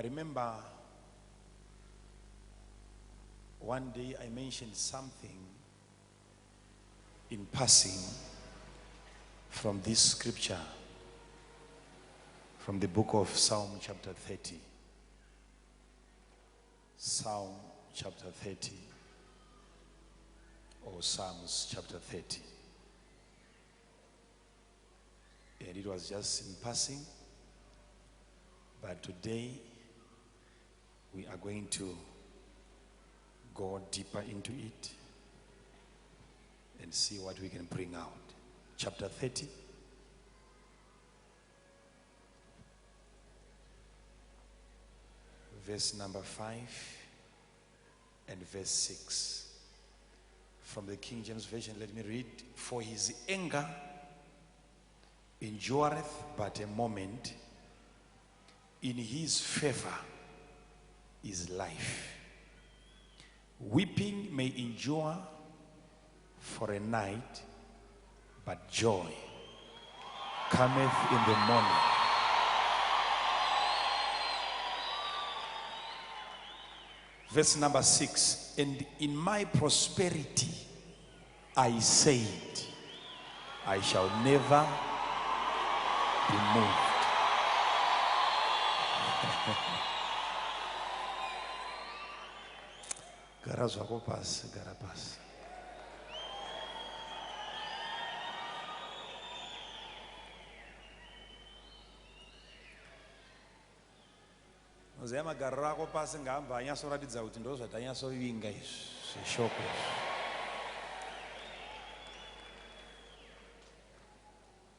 Remember one day I mentioned something in passing from this scripture, from the book of Psalm chapter 30. Psalm chapter 30, or Psalms chapter 30. And it was just in passing, but today we are going to go deeper into it and see what we can bring out. Chapter 30. Verse number 5 and verse 6. From the King James Version, let me read. For his anger endureth but a moment, in his favor is life. Weeping may endure for a night, but joy cometh in the morning. Verse number 6, and in my prosperity I said, I shall never be moved. Gara zvako pasi, gara pasi. Unoziva magariro ako pasi ngaambva anyatsoratidza kuti ndo zvatanyatsovinga izvi zveshoko izvi.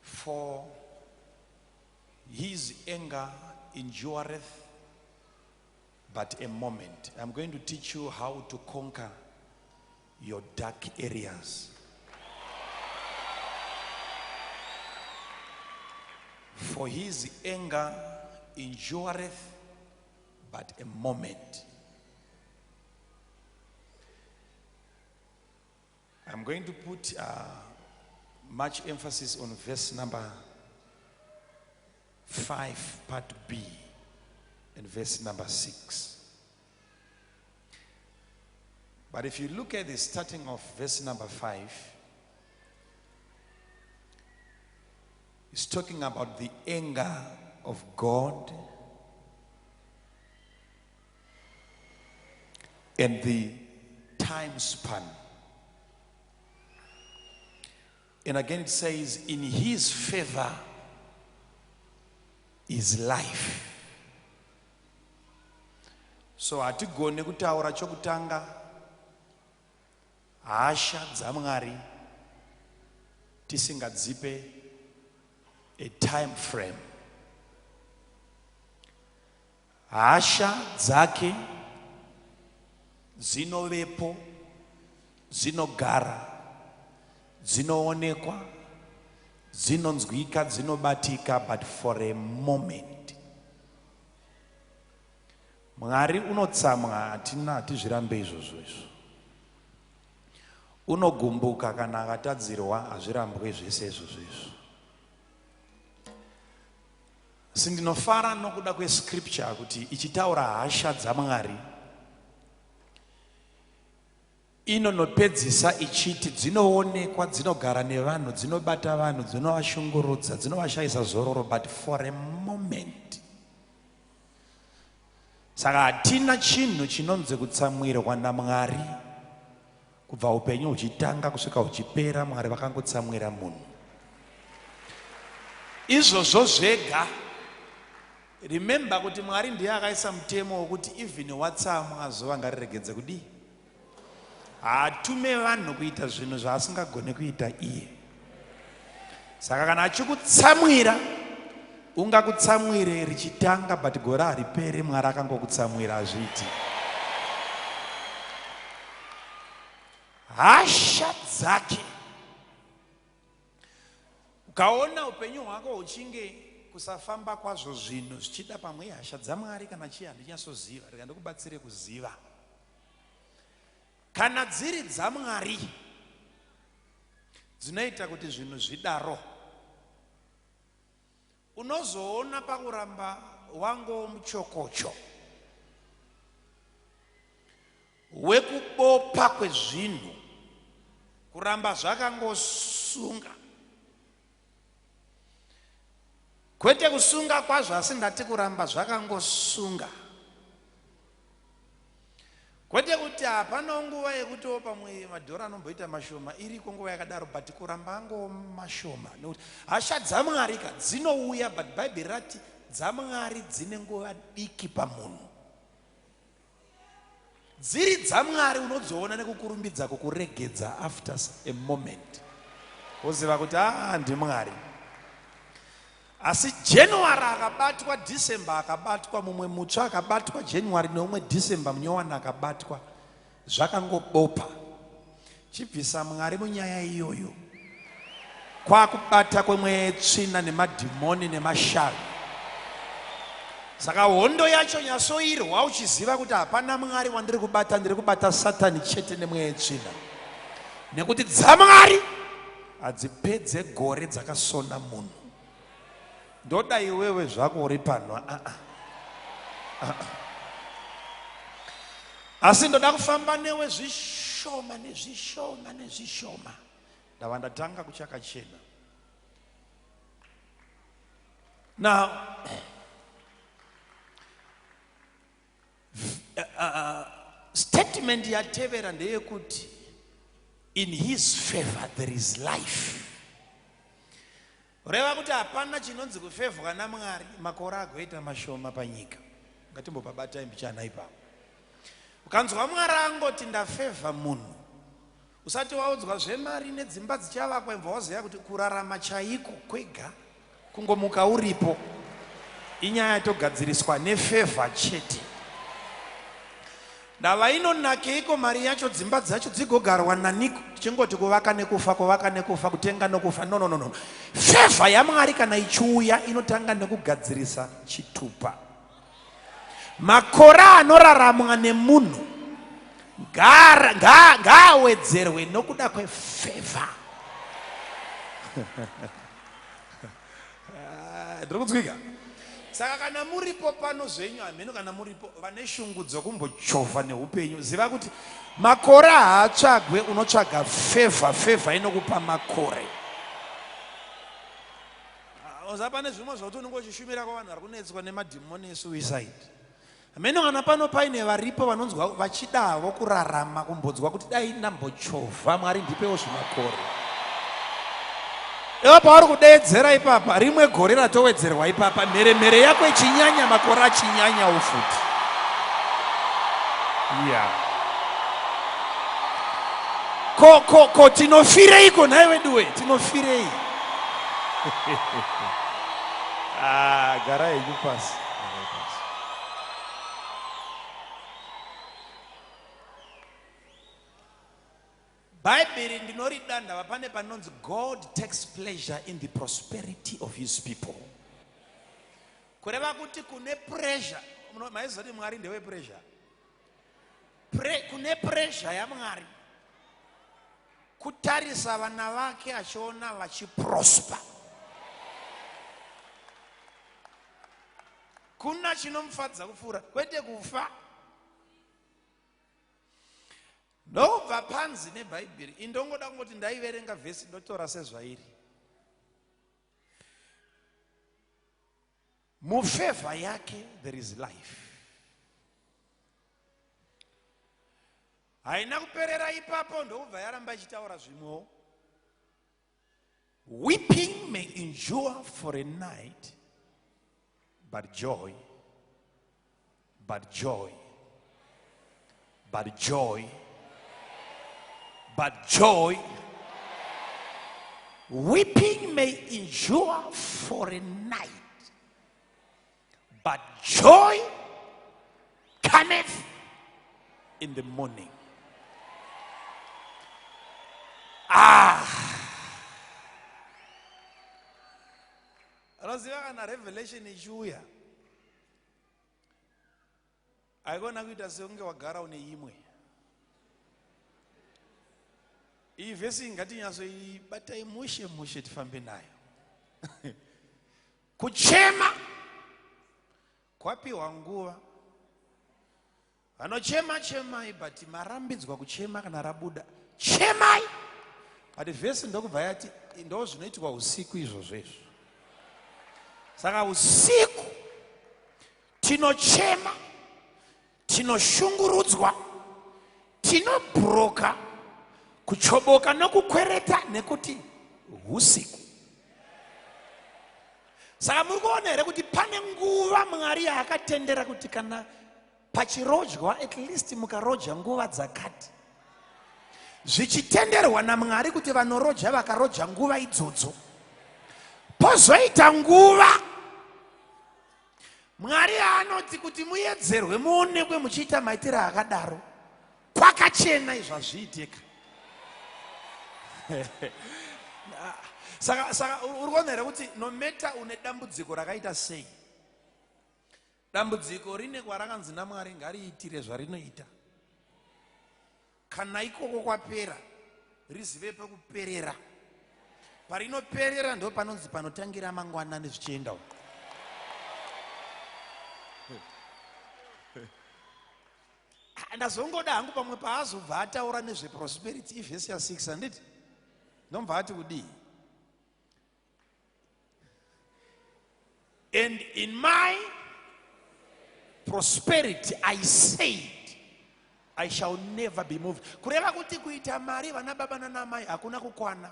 For his anger endureth but a moment. I'm going to teach you how to conquer your dark areas. For his anger endureth but a moment. I'm going to put much emphasis on verse number 5, part B, and verse number 6. But if you look at the starting of verse number 5, it's talking about the anger of God and the time span. And again it says, in his favor is life. So hatigone kutaura chokutanga hasha dzaMwari tisingadzipe a time frame. Hasha dzake dzinovepo, dzinogara, dzinoonekwa, dzinonzwika, dzinobatika, but for a moment. Mwari unotsamwa, hatina, hatizvirambe izvozvo izvo. Unogumbuka kana akatadzirwa, hazvirambwe zvese izvozvo izvo. Asi ndinofara nokuda kwescripture kuti ichitaura hasha dzaMwari, inonopedzisa ichiti dzinoonekwa, dzinogara nevanhu, dzinobata vanhu, dzinovashungurudza, dzinovashayisa zororo, but for a moment. Saka hatina chinhu chinonzi kutsamwirwa naMwari kubva upenyu huchitanga kusvika huchipera. Mwari vakangotsamwira munhu. Izvozvo zvega. Remember kuti Mwari ndiye akaisa mutemo wokuti even watsamwa zuva ngariregedze kudii. Haatume vanhu kuita zvinhu zvaasingagone kuita iye. Saka kana achikutsamwira, ungakutsamwire richitanga, but gore haripere Mwari akangokutsamwira, hazviiti. Hasha dzake. Ukaona upenyu hwako huchinge kusafamba kwazvo zvinhu zvichida pamwe ihasha dzaMwari kana chii, handinyatsoziva, rega ndikubatsire kuziva. Kana dziri dzaMwari dzinoita kuti zvinhu zvidaro, unozoona pakuramba wango muchokocho. wekubopa kwezvinhu kuramba zvakangosunga kwete kusunga kwazvo asi ndati kuramba zvakangosunga kwete kuti hapanawo nguva yekutiwo pamwe madhora anomboita mashoma iriko nguva yakadaro but kuramba ango mashoma nekuti hasha dzamwari ka dzinouya but bhaibheri rati dzamwari dzine nguva diki pamunhu Dziri dzaMwari unodziona nekukurumbidza kukuregedza after a moment woziva kuti aa ndiMwari. Asi January akabatwa, December akabatwa, mumwe mutsva akabatwa January neumwe December munyowani akabatwa, zvakangobopa. Chibvisa Mwari munyaya iyoyo. Kwakubata kwemweya yetsvina nemadhimoni nemashavi. Saka hondo yacho nyasoirwa uchiziva kuti hapana Mwari wandiri kubata, ndiri kubata Satani chete nemweya yetsvina. Nekuti dzaMwari hadzipedze gore dzakasona munhu. Ndoda iwewe zvako uri pano aa. Ah, ah. Asi ndoda kufamba newe zvishoma nezvishoma nezvishoma. Ndava ndatanga kuchakachena. Now, statement yatevera ndeyekuti in his favor there is life. Reva kuti hapana chinonzi kufevhwa naMwari makore agoita mashoma panyika. Ngatimbopabatai mbichana ipapo. Ukanzwa Mwari angoti ndafevha munhu, usati waudzwa zvemari nedzimba dzichavakwa ibva waziva kuti kurarama chaiko kwega kungomuka uripo inyaya yatogadziriswa nefevha chete. Ndava inonakeiko mari yacho dzimba dzacho dzigogarwa naniko tichingoti kuvaka nekufa kuvaka nekufa kutenga nokufa no no no no fevha yamwari kana ichiuya inotanga nekugadzirisa chitupa makore anoraramwa nemunhu ngaawedzerwe nokuda kwefevha Ah, ndiri kunzwika saka kana muripo pano zvenyu hameno kana muripo vane shungu dzokumbochovha neupenyu ziva kuti makore haatsvagwe unotsvaga fevha fevha inokupa makore ah, oza pane zvimwe zvakuti unenge uchishumira kwavanhu vari kunetswa nemadhimoni esuicide Hameno kana pano paine varipo vanonzwa vachidavo kurarama kumbonzwa kuti dai ndambochovha Mwari ndipewo zvimakore. Ivo pauri kudeedzera ipapa rimwe gore ratowedzerwa ipapa mheremhere yako ichinyanya makore achinyanyawo futi. Yeah. Ko ko ko tinofireiko nhai veduwe tinofirei? Ah, garai henyu pasi. Garai pasi. Bhaibheri ndinorida ndava pane panonzi God takes pleasure in the prosperity of his people. Kureva kuti kune pressure. Maiziva kuti Mwari ndewe pressure. Pre, kune pressure yaMwari kutarisa vana vake achiona vachiprosper. Kuna chinomufadza kupfuura kwete kufa. Ndokubva panzi neBhaibheri, indongoda kungoti ndaiverenga vhesi ndotora sezvairi. Mufevha yake there is life. Haina kuperera ipapo ndokubva yaramba ichitaura zvimwewo. Weeping may endure for a night, but joy, but joy, but joy, but joy. Weeping may endure for a night, but joy cometh in the morning. Ah! Unoziva kana revelation ichiuya haikona kuita sekunge wagara une imwe iyi vhesi ngatinyatsoibatai mushe mushe tifambe nayo kuchema kwapiwa nguva. Vanochema chemai, but marambidzwa kuchema kana rabuda. Chemai. But vhesi ndokubva yati ndo zvinoitwa usiku izvozvo izvo. Saka usiku tinochema, tinoshungurudzwa, tinobhuroka, kuchoboka nokukwereta nekuti husiku. Saka muri kuona here kuti pane nguva Mwari yaakatendera kuti kana pachirojwa, at least mukaroja nguva dzakati, zvichitenderwa naMwari kuti vanoroja vakaroja nguva idzodzo, pozoita nguva Mwari anoti kuti muyedzerwe muonekwe muchiita maitiro akadaro. Kwakachena izvo hazviitika. Saka uri kuona here kuti nometa une dambudziko rakaita sei, dambudziko rine kwarakanzi naMwari ngariitire zvarinoita. Kana ikoko kwapera, rizive pekuperera. Parinoperera ndo panonzi panotangira mangwanani zvichienda uko. Ndazongoda hangu pamwe paazobva ataura nezveprosperity ivhesi ya6, handiti? Ndomva ati kudii? And in my prosperity I said, I shall never be moved. Kureva kuti kuita mari vana baba nana mai hakuna kukwana.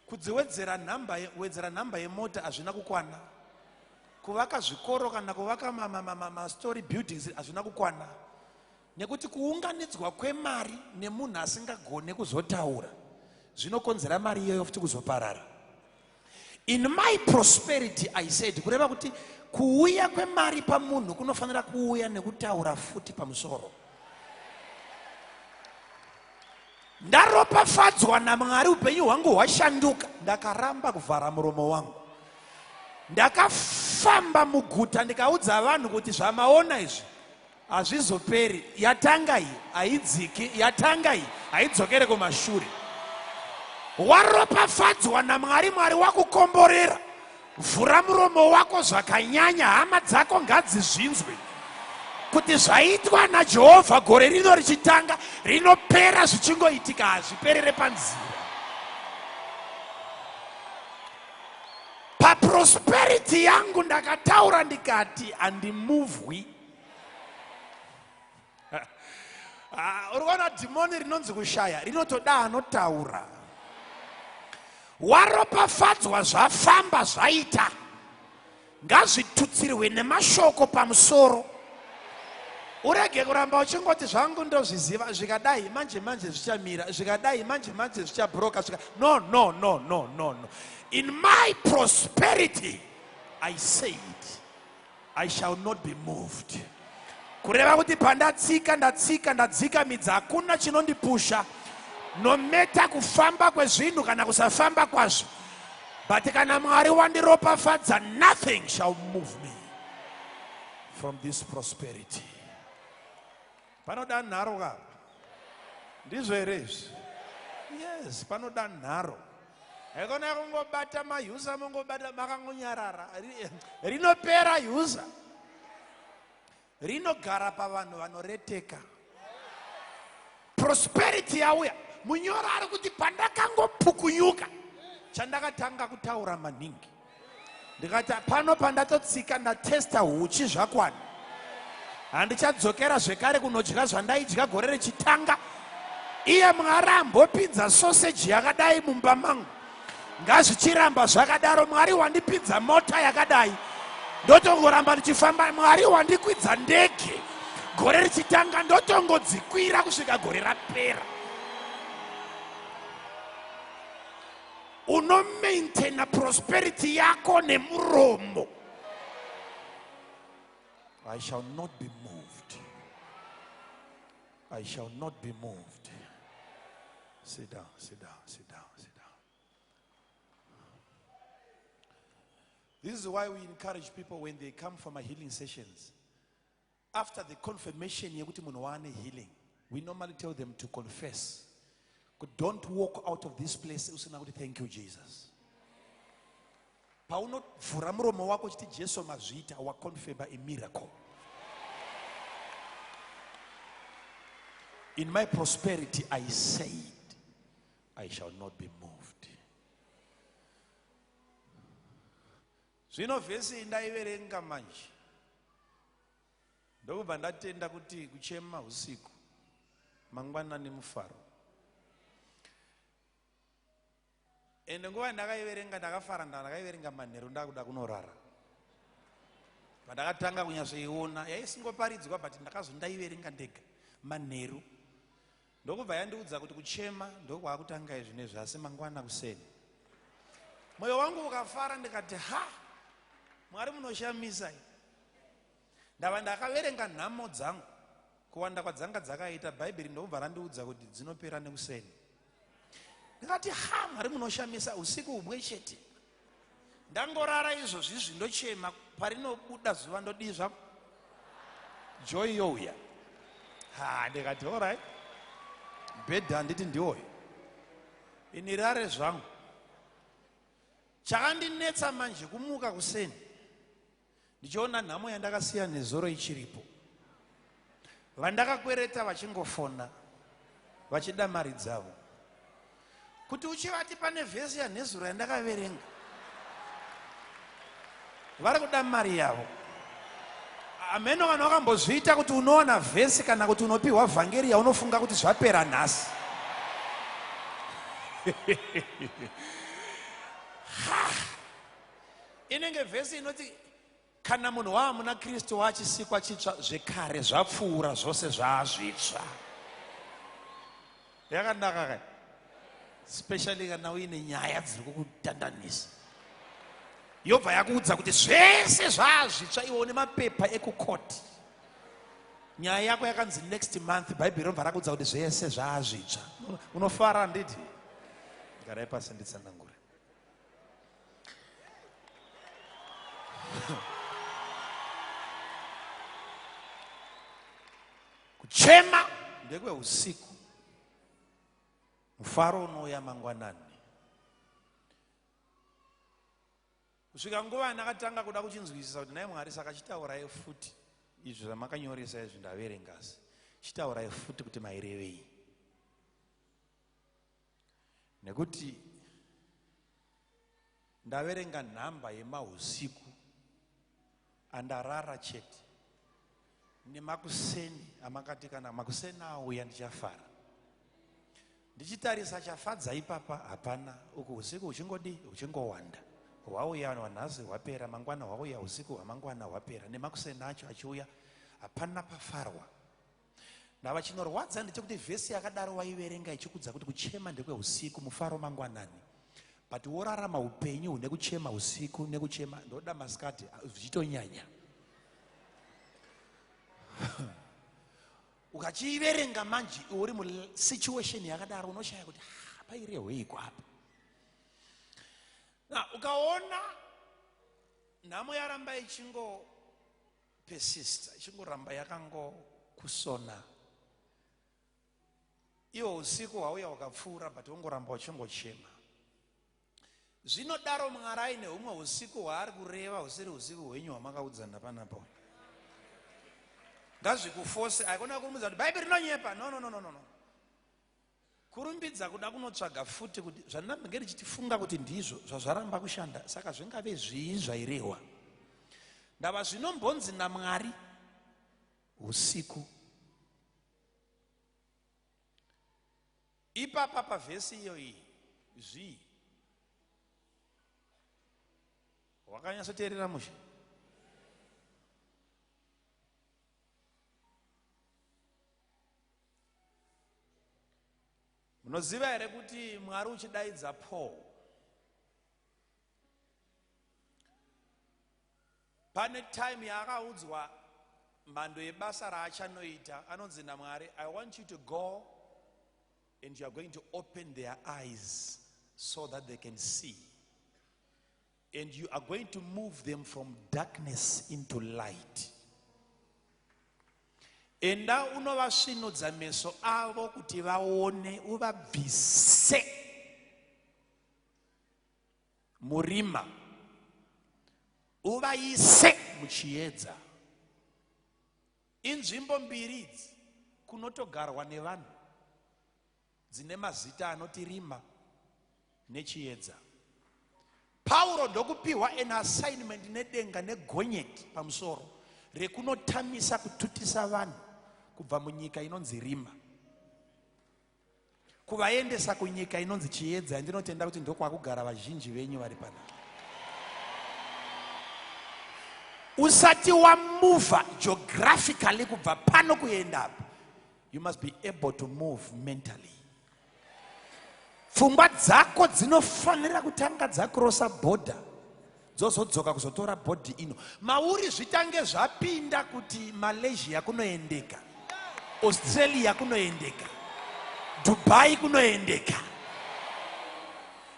Kudziwedzera nhamba, wedzera nhamba yemota hazvina kukwana. Kuvaka zvikoro kana kuvaka ma story buildings hazvina kukwana. Nekuti kuunganidzwa kwemari nemunhu asingagone kuzotaura zvinokonzera mari iyoyo futi kuzoparara. In my prosperity I said, kureva kuti kuuya kwemari pamunhu kunofanira kuuya nekutaura futi pamusoro. Ndaropafadzwa naMwari, upenyu hwangu hwashanduka, ndakaramba kuvhara muromo wangu. Ndakafamba muguta ndikaudza vanhu kuti zvamaona izvi hazvizoperi, yatanga iyi haidziki, yatanga iyi haidzokere kumashure. Waropafadzwa naMwari, Mwari wakukomborera, vhura muromo wako zvakanyanya, hama dzako ngadzizvinzwe kuti zvaitwa naJehovha gore rino richitanga rinopera zvichingoitika, hazviperere panzira. Paprosperity yangu ndakataura ndikati handimuvhwi. Uri kuona dhimoni rinonzi kushaya rinotoda anotaura. Waropafadzwa, zvafamba, zvaita, ngazvitutsirwe nemashoko pamusoro. Urege kuramba uchingoti zvangu ndozviziva, zvikadai manje manje zvichamira, zvikadai manje manje zvichabroka, zvika no, no, no, no, no, no. In my prosperity I said, I shall not be moved. Kureva kuti pandatsika, ndatsika, ndadzika midzi, hakuna chinondipusha, no matter kufamba kwezvinhu kana kusafamba kwazvo. But kana Mwari wandiropafadza, nothing shall move me from this prosperity. Panoda nharo ka? Ndizvo here izvi? Yes, panoda nharo. Haikona kungobata mayusa, mongobata makangonyarara. Rinopera yusa, rinogara pavanhu vanoreteka. Prosperity yauya, munyoro ari kuti pandakangopukunyuka, chandakatanga kutaura maningi, ndikati pano pandatotsika, ndatesta huchi zvakwana, handichadzokera zvekare kunodya zvandaidya gore richitanga. Iye Mwari ambopinza soseji yakadai mumba mangu, ngazvichiramba zvakadaro. Mwari wandipinza mota yakadai, ndotongoramba ndichifamba. Mwari wandikwidza ndege gore richitanga, ndotongodzikwira kusvika gore rapera. Unomaintaina prosperity yako nemuromo. I shall not be moved. I shall not be moved. Sit down, sit down, sit down, sit down. This is why we encourage people when they come for my healing sessions. After the confirmation yekuti munhu waane healing, we normally tell them to confess. Don't walk out of this place usina kuti thank you, Jesus. Paunovhura muromo wako uchiti Jesu mazviita, waconfirma a miracle. In my prosperity I said, I shall not be moved. Zvino vhesi ndaiverenga manje ndokubva ndatenda kuti kuchema usiku mangwanani mufaro. Ende nguva yandakaiverenga ndakafara ndakaiverenga manheru ndakuda kunorara. Pandakatanga kunyatsoiona yaisingoparidzwa but ndakazondaiverenga ndega manheru. Ndokubva yandiudza kuti kuchema ndokwakutanga izvi nezvi asi mangwana kuseni. Moyo wangu ukafara ndikati ha Mwari munoshamisa. Ndava ndakaverenga nhamo dzangu kuwanda kwadzanga dzakaita bhaibheri ndokubva randiudza kuti dzinopera nekuseni. Ndikati ha Mwari munoshamisa usiku humwe chete. Ndangorara izvozvi izvi ndochema parinobuda zuva ndodii zvangu joy youya. Ha ndikati alright bhedha handiti ndiwoyo ini rare zvangu. Chakandinetsa manje kumuka kuseni ndichiona nhamo yandakasiya nezuro ichiripo, vandakakwereta vachingofona vachida mari dzavo, kuti uchivati pane vhesi yanhezuro yandakaverenga vari kuda mari yavo. Hameno kana wakambozviita kuti unowana vhesi kana kuti unopiwa vhangeri yaunofunga kuti zvapera nhasi. Inenge vhesi inoti kana munhu waa muna Kristu waachisikwa chitsva, zvekare zvapfuura, zvose zvaazvitsva. Yakanaka kai, especially kana uine nyaya dziri kukutandanisa, yobva yakuudza kuti zvese zvaazvitsva. Iwe une mapepa ekukoti, nyaya yako yakanzi next month, bhaibheri robva rakuudza kuti zvese zvaazvitsva. Unofara handiti? Garai pasi nditsanangure. Kuchema ndekweusiku, mufaro unouya mangwanani. Kusvika nguva ndakatanga kuda kuchinzwisisa kuti nhai Mwari, saka chitaurai futi izvi zvamakanyoresa izvi ndaverenga, asi chitaurai futi kuti mairevei, nekuti ndaverenga nhamba yemahusiku andarara chete nemakuseni amakati kana makuseni auya ndichafara. Ndichitarisa chafadza ipapa hapana, uku usiku huchingodii huchingowanda, hwauya hwanhasi hwapera, mangwana hwauya usiku hwamangwana hwapera, nemakuseni acho achiuya hapana pafarwa. Ndava chinorwadza ndechekuti vhesi yakadaro waiverenga ichikudza kuti kuchema ndekweusiku, mufaro mangwanani, but worarama upenyu hune kuchema usiku nekuchema ndoda masikati zvichitonyanya. Ukachiiverenga manje uri musituation yakadaro unoshaya kuti pairehweiko apa. Na ukaona nhamo yaramba ichingo persist, ichingoramba yakangokusona, iwo usiku hwauya hwakapfuura but wongoramba uchingochema. Zvinodaro Mwari aine humwe usiku hwaari kureva husiri usiku hwenyu hwamakaudzana panapa. Ngazvikufose, haikona kurumbidza kuti Bhaibheri rinonyepa. No, no, no, no, no. Kurumbidza kuda kunotsvaga futi kuti zvandambenge ndichitifunga kuti ndizvo zvazvaramba kushanda, saka zvingave zvii zvairehwa. Ndava zvinombonzi naMwari usiku. Ipapa pavhesi iyo iyi zvii? Wakanyatsoteerera mushe? Munoziva here kuti Mwari uchidaidza Paul pane time yaakaudzwa mhando yebasa raachanoita, anonzi naMwari, I want you to go and you are going to open their eyes so that they can see, and you are going to move them from darkness into light. Enda unovasvinudza meso avo kuti vaone, uvabvise murima uvaise muchiedza. Inzvimbo mbiri idzi. kunotogarwa nevanhu dzine mazita anoti rima nechiedza. Pauro ndokupiwa an assignment nedenga negonyeti pamusoro rekunotamisa kututisa vanhu kubva munyika inonzi rima kuvaendesa kunyika inonzi chiedza yandinotenda kuti ndokwakugara vazhinji venyu vari panapa. Usati wamuvha geographically kubva pano kuenda apa, you must be able to move mentally. Pfungwa dzako dzinofanira kutanga dzakrosa bhodha dzozodzoka kuzotora bhodhi ino mauri, zvitange zvapinda kuti Malaysia kunoendeka, Australia kunoendeka, Dubai kunoendeka.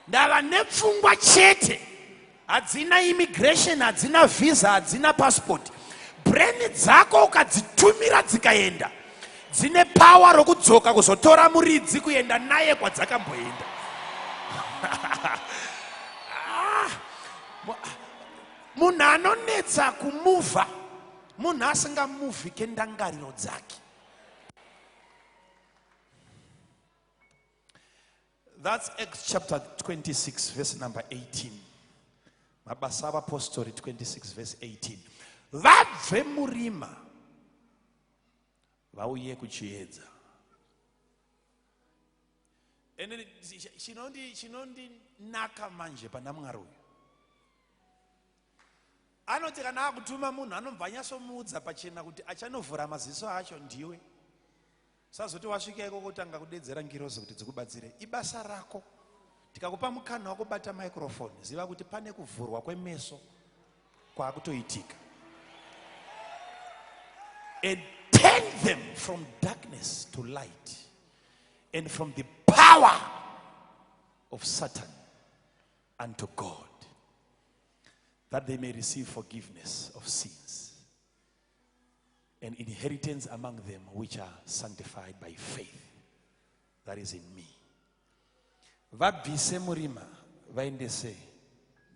Ndava nepfungwa chete, hadzina immigration, hadzina visa, hadzina passport. Brain dzako ukadzitumira dzikaenda, dzine power rokudzoka kuzotora muridzi kuenda naye kwadzakamboenda. Ah, munhu anonetsa kumuvha munhu asingamuvhike ndangariro dzake. That's Acts chapter 26 verse number 18. Mabasa aVapostori 26 verse 18. Vabve murima vauye kuchiedza. Ende chinondinaka manje pana Mwari uyu anoti kana akutuma munhu anobva anyatsomuudza pachena kuti achanovhura maziso acho ndiwe. Usazoti wasvika ikoko wotanga kudedzera ngirozi kuti dzikubatsire. Ibasa rako. Tikakupa mukana wekubata microphone, ziva kuti pane kuvhurwa kwemeso kwakutoitika. And turn them from darkness to light and from the power of Satan unto God, that they may receive forgiveness of sins and inheritance among them which are sanctified by faith that is in me. Vabvise murima vaendese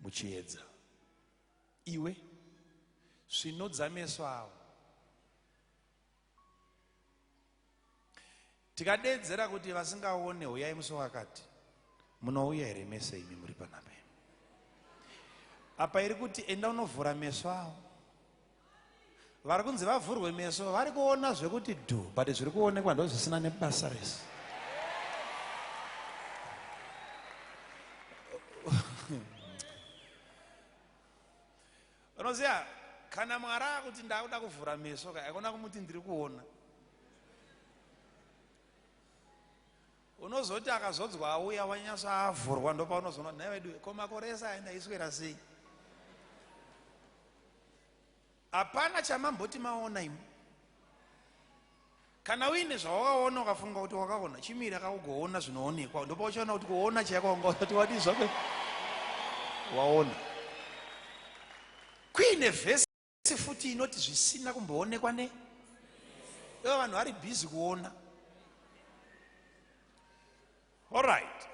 muchiedza. Iwe svinudza meso avo. Tikadeedzera kuti vasingaone huyai musi wakati, munouya here mese imi muri panapa imi? Apa iri kuti enda unovhura meso avo. Vari kunzi vavhurwe meso vari kuona zvekuti dhu, but zviri kuonekwa ndozvisina nebasa rese. Unoziva kana Mwari akuti ndakuda kuvhura meso ka, aikona kumuti ndiri kuona. Unozoti akazodzwa auya wanyatso avhurwa ndopaunozoona nhai vedu ko makore ese aya ndaiswera sei? Hapana chamamboti maona imi. Kana uine zvawakaona ukafunga kuti wakaona, chimira ka ugoona zvinoonekwa ndopauchaona kuti kuona chaiko wanga usati wadii zvako waona. Kuine vhesi futi inoti zvisina kumboonekwa ne ivo vanhu vari busy kuona. Alright.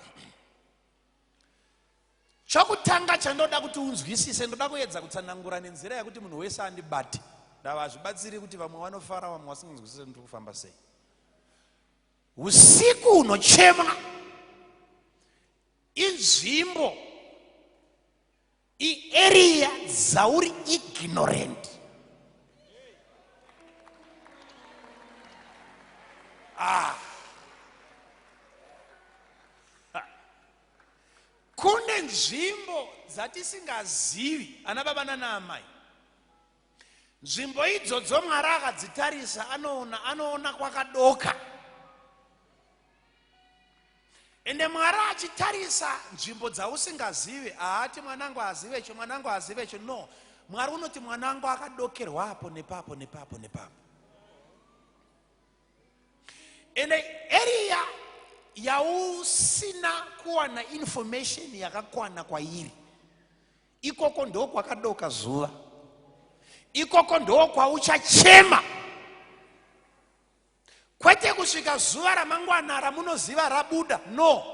Chokutanga chandoda kuti unzwisise, ndoda kuedza kutsanangura nenzira yekuti munhu wese andibate. Ndava hazvibatsiri kuti vamwe vanofara vamwe vasinganzwisise ndiri kufamba sei. Usiku hunochemwa inzvimbo iarea dzauri ignorant. Ah. Kune nzvimbo dzatisingazivi ana baba nana amai. Nzvimbo idzodzo Mwari akadzitarisa anoona anoona kwakadoka. Ende Mwari achitarisa nzvimbo dzausingazivi haati mwanangu azive icho mwanangu azive icho no. Mwari unoti mwanangu akadokerwa apo nepapo nepapo nepapo. Ende area yausina kuwana information yakakwana kwairi, ikoko ndo kwakadoka zuva, ikoko ndo kwauchachema, kwete kusvika zuva ramangwana ramunoziva rabuda, no,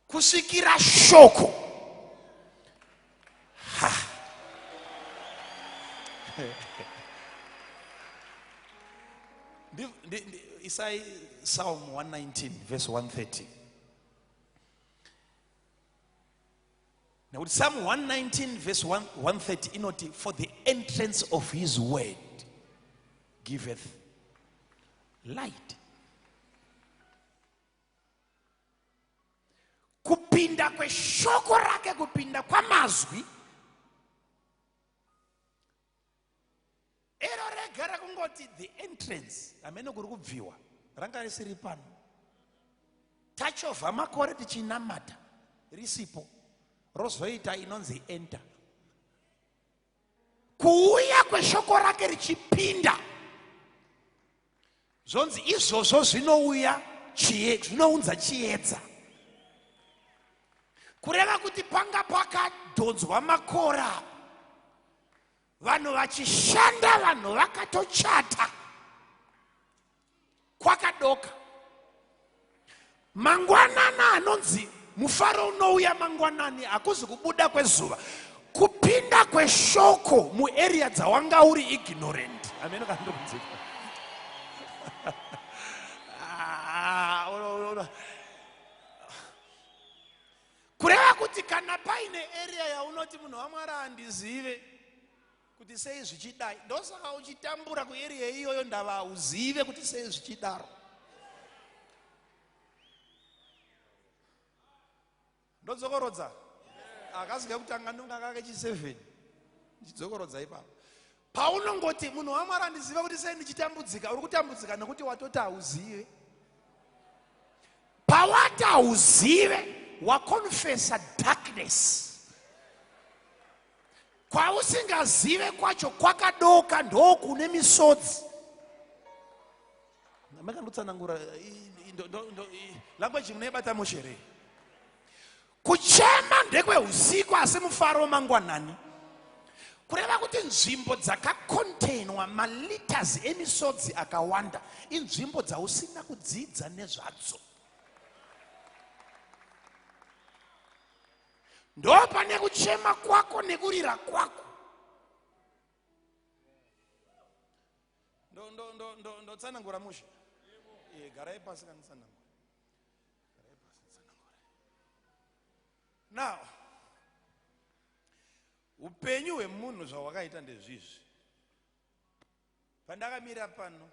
kusvikira shoko. Ha. Isai Psalm 119 verse 130. Nekuti Psalm 119 verse 130 inoti, for the entrance of his word giveth light. Kupinda kweshoko rake, kupinda kwamazwi ero rega rakungoti the entrance, hamene kuri kubviwa, ranga risiri pano. Tachovha makore tichinamata risipo, rozoita inonzi enter. Kuuya kweshoko rake richipinda, zvonzi izvozvo zvinouya zvinounza chiedza. Kureva kuti panga pakadhonzwa makora, vanhu vachishanda, vanhu vakatochata, kwakadoka. Mangwanana anonzi mufaro unouya mangwanani, hakuzi kubuda kwezuva, kupinda kweshoko muarea dzawanga uri ignorant. Ameno kana ndiri kunzwika. Kureva kuti kana paine area yaunoti munhu waMwari handizive kuti sei zvichidai, ndosaka uchitambura kuarea iyoyo, ndava uzive kuti sei zvichidaro. Ndodzokorodza akasi kekutanga, ndonga kake chi7 ndichidzokorodza ipapo. Paunongoti munhu waMwari handizive kuti sei ndichitambudzika, uri kutambudzika nekuti watoti hauzive. Pawati hauzive, wakonfesa darkness. Kwausingazive kwacho kwakadoka, ndokune misodzi. Makandotsanangura language munoibata mushere. Kuchema ndekweusiku, asi mufaro mangwanani. Kureva kuti nzvimbo dzakakontenwa maliters emisodzi akawanda inzvimbo dzausina kudzidza nezvadzo. Ndo pane kuchema kwako nekurira kwako. Ndotsanangura mushe. Garai pasi kanditsanangura. Garai pasi nditsanangure. Now, upenyu hwemunhu zvawakaita ndezvizvi. Pandakamira pano,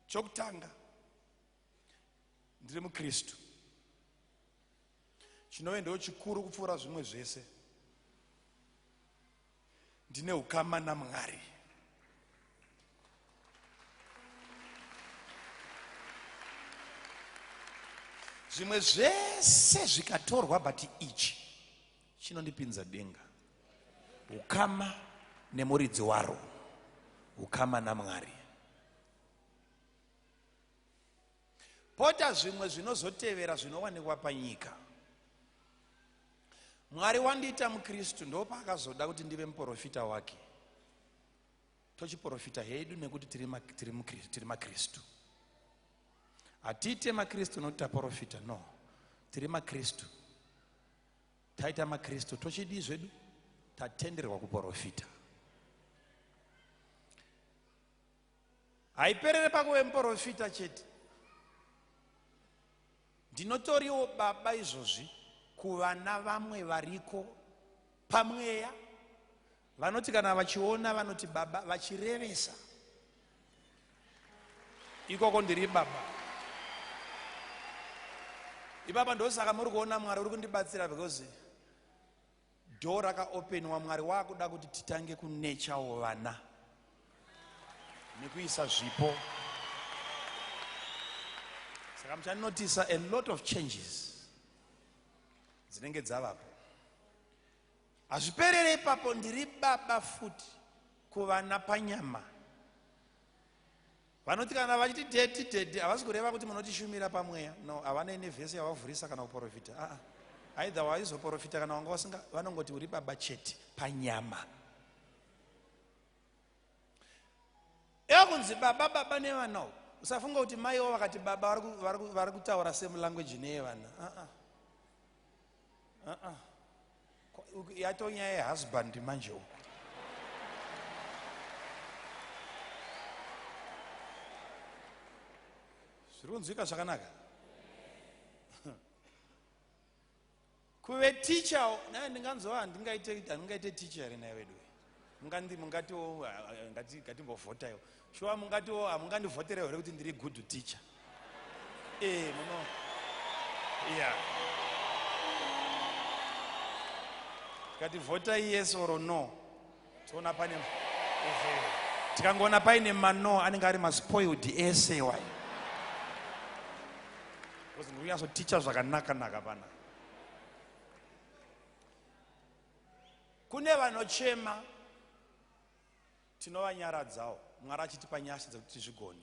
chokutanga ndiri muKristu, chinove ndo chikuru kupfuura zvimwe zvese. Ndine ukama naMwari. Zvimwe zvese zvikatorwa, but ichi chinondipinza denga. Ukama nemuridzi waro, ukama naMwari. Pota zvimwe zvinozotevera zvinowanikwa panyika. Mwari wandiita muKristu, ndopaakazoda kuti ndive muprofita wake. Tochiprofita hedu nekuti tiri maKristu. Hatiite maKristu nokuti taprofita, no. Tiri maKristu. Taita maKristu, tochidii zvedu? Tatenderwa kuprofita. Haiperere pakuve muprofita chete. Ndinotoriwo baba izvozvi kuvana vamwe variko pamweya, vanoti kana vachiona vanoti baba, vachirevesa. Ikoko ndiri baba. Ipapa ndosaka muri kuona Mwari uri kundibatsira, because door rakaopenwa. Mwari waakuda kuti titange kunechawo vana nekuisa zvipo. Saka muchanotisa a lot of changes dzinenge dzavapo. Hazviperere ipapo, ndiri baba futi kuvana panyama. Vanoti kana vachiti daddy daddy, havasi kureva kuti munotishumira pamweya. No, havana ine vhesi yavavhurisa kana kuprofita. Aa, either waizoprofita kana wanga wasinga, vanongoti uri baba chete panyama. Ewa kunzi baba baba nevana, usafunga kuti maiwo vakati baba vari kutaura same language neyevana. Aa, aa. Yatonyaya yehusband manje uku. Zviri kunzwika zvakanaka? Kuve ticha naye ndinganzova handingaite handingaite ticha here naye vedu mungandi mungatiwo ngatimbovhotaiwo shuwa mungatiwo hamungandivhoterewo here kuti ndiri good teacher ee muno yeah tikati vhotai yes or no toona pane tikangoona paine mano anenge ari maspoiled ese wayo because ndiri kunyatsoticha zvakanaka naka pana kune vanochema tinovanyaradzawo Mwari achitipa nyasha dzekuti tizvigone.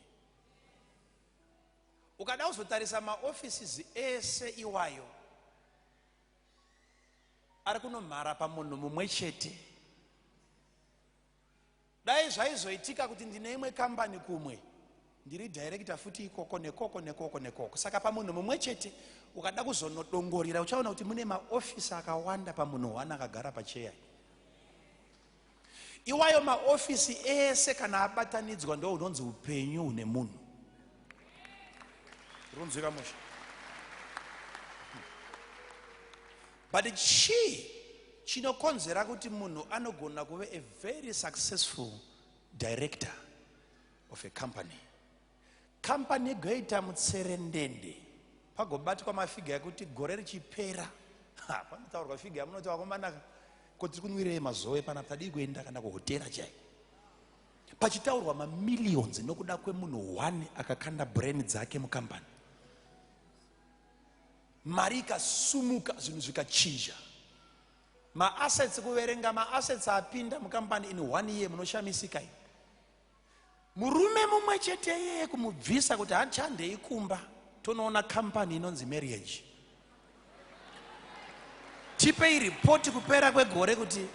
Ukada kuzotarisa maoffices ese iwayo ari kunomhara pamunhu mumwe chete. Dai zvaizoitika kuti ndine imwe kambani kumwe ndiri director futi ikoko nekoko nekoko nekoko. Saka pamunhu mumwe chete ukada kuzonodongorera uchaona kuti mune maofisi akawanda pamunhu one akagara pacheya. Iwayo maofisi ese kana abatanidzwa ndo unonzi upenyu hune munhu. Runzwika mushe. But chii chinokonzera kuti munhu anogona kuve a very successful director of a company? Company igoita mutserendende pagobatwa mafiga ekuti gore richipera panotaurwa figa yamunoti vakomanaka ko tiri kunwirei mazowe panapa tadii kuenda kana kuhotera chai pachitaurwa mamillions nokuda kwemunhu one akakanda brain dzake mukambani. Mari ikasumuka zvinhu zvikachinja maassets kuverenga maassets apinda mukambani in one year munoshamisika iyi murume mumwe chete iyeye kumubvisa kuti hachandei kumba tonoona kambani inonzi marriage tipei ripoti kupera kwegore kuti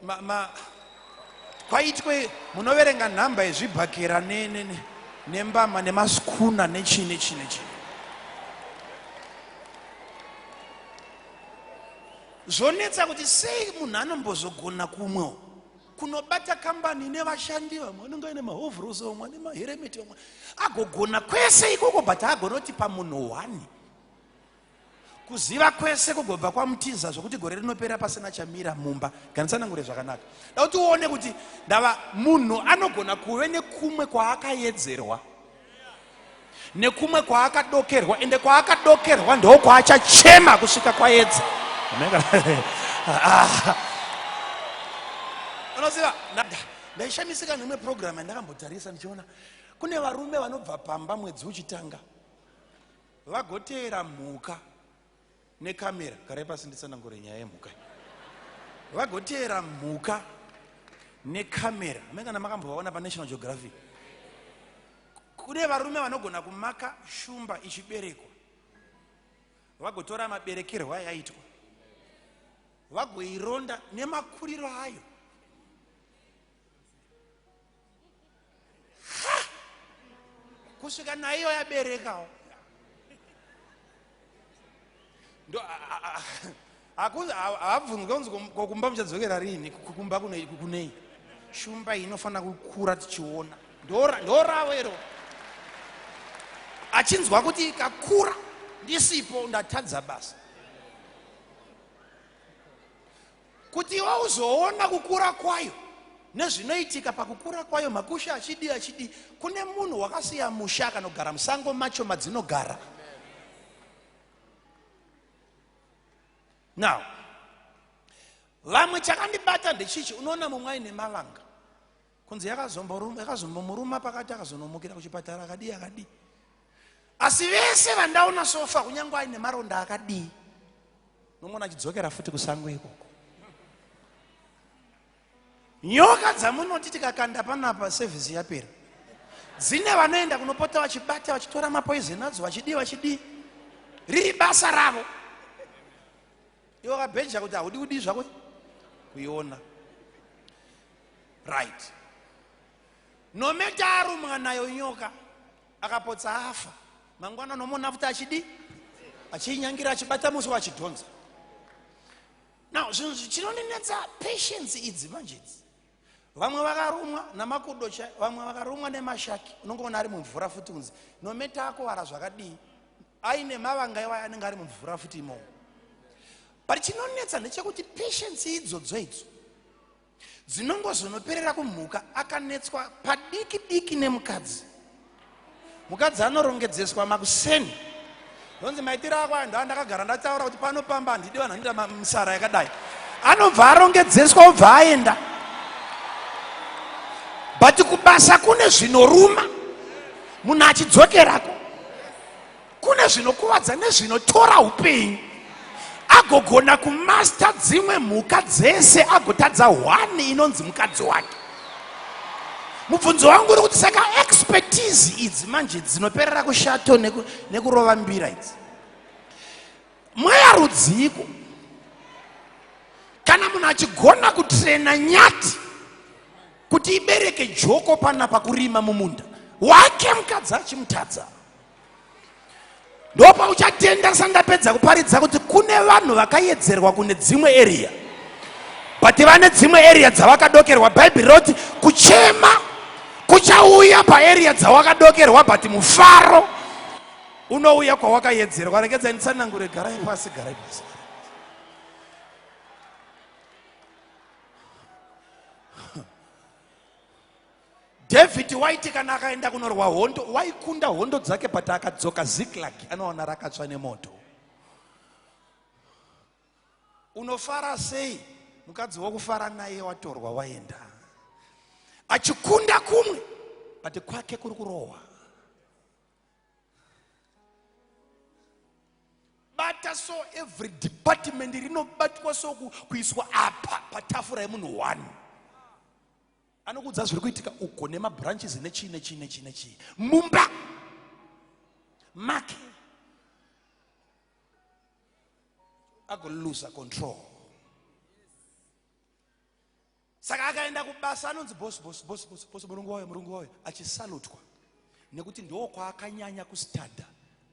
ma, ma, kwaitwe munoverenga nhamba yezvibhakera nembama nemaskuna nechii nechii nechii zvonetsa kuti sei munhu anombozogona kumwe kunobata kambani ine vashandi vamwe vanenge vaine mahovhorosi vamwe vane maheremeti vamwe agogona kwese ikoko but agonoti pamunhu one Kuziva kwese kugobva kwamutiza zvokuti gore rinopera pasina chamira mumba. Ganditsanangure zvakanaka. Da kuti uone kuti ndava munhu anogona kuve nekumwe kwaakayedzerwa nekumwe kwaakadokerwa ende kwaakadokerwa ndokwaachachema kusvika kwayedza. Unoziva, ndaishamisika neimwe program yandakambotarisa ndichiona kune varume vanobva pamba mwedzi uchitanga Vagoteera mhuka nekamera. Garai pasi nditsanangure nyaya yemhuka. Vagoteera mhuka nekamera. Amai kana makambovaona paNational Geographic. Kune varume vanogona kumaka shumba ichiberekwa. Vagotora maberekerwo ayaitwa. Vagoironda nemakuriro ayo. Kusvika naiyo yaberekawo. Ndo havabvunzwe kunzi ko kumba muchadzokera rini kumba kunei shumba iyi inofanira kukura tichiona ndoravo iro achinzwa kuti ikakura ndisipo ndatadza basa Kuti iwe uzoona kukura kwayo nezvinoitika pakukura kwayo, makushe achidii achidii, kune munhu wakasiya musha akanogara musango macho madzinogara. Now, vamwe chakandibata ndechichi, unoona mumwe aine mavanga kunzi yakazombomuruma pakati akazonomukira kuchipatara akadii akadii, asi vese vandaona sofa kunyange aine maronda akadii Unomuona achidzokera futi kusango ikoko. Nyoka dzamunoti tikakanda panapa service yapera. Dzine vanoenda kunopota vachibata vachitora mapoison adzo vachidii vachidii. Riri basa ravo. Iwe wakabheja kuti haudi kudii zvako kuiona. Right. No matter arumwa nayo nyoka akapotsa afa. Mangwana unomuona futi achidii? Achinyangira achibata muswe achidhonza. Now zvinhu zvichinondinetsa patience idzi manje idzi. Vamwe vakarumwa namakudo cha vamwe vakarumwa nemashaki unongoona ari mumvura futi kunzi nometa akuvara zvakadii aine mavanga iwayo anenge ari mumvura futi imomo. But chinonetsa ndechekuti patience idzodzo idzo dzinongozonoperera kumhuka akanetswa padiki diki nemukadzi mukadzi anorongedzeswa makuseni ndonzi maitiro ako aya ndaa ndakagara ndataura kuti pano pamba handidi vanhu vanoita misara yakadai anobva arongedzeswa obva aenda but kubasa kune zvinoruma munhu achidzokerako Kune zvinokuvadza nezvinotora upenyu. Agogona kumasta dzimwe mhuka dzese agotadza one inonzi mukadzi wake. Mubvunzo wangu uri kuti saka expertise idzi manje dzinoperera kushato nekurova mbira idzi. Mweya rudziiko? Kana munhu achigona kutrena nyati kuti ibereke joko panapa kurima mumunda wake mukadzi achimutadza. Ndopauchatenda sandapedza kuparidza kuti kune vanhu vakayedzerwa kune dzimwe area but vane dzimwe area dzavakadokerwa. Bhaibheri rinoti kuchema kuchauya paarea dzawakadokerwa but mufaro unouya kwawakayedzerwa. Regedzai nditsanangure. Garai pasi, garai pasi. David waiti kana akaenda kunorwa hondo waikunda hondo dzake but akadzoka Ziklag anowana rakatsva nemoto. Unofara sei mukadzi wokufara naye watorwa waenda achikunda kumwe but kwake kuri kurohwa. Bata so every department rinobatwa so kuiswa apa patafura yemunhu one. Anokuudza zviri kuitika uko nemabranches nechii nechii nechii nechii mumba make agoluza control. Saka akaenda kubasa anonzi boss boss boss boss boss murungu wayo murungu wayo achisalutwa nekuti ndo kwaakanyanya kustada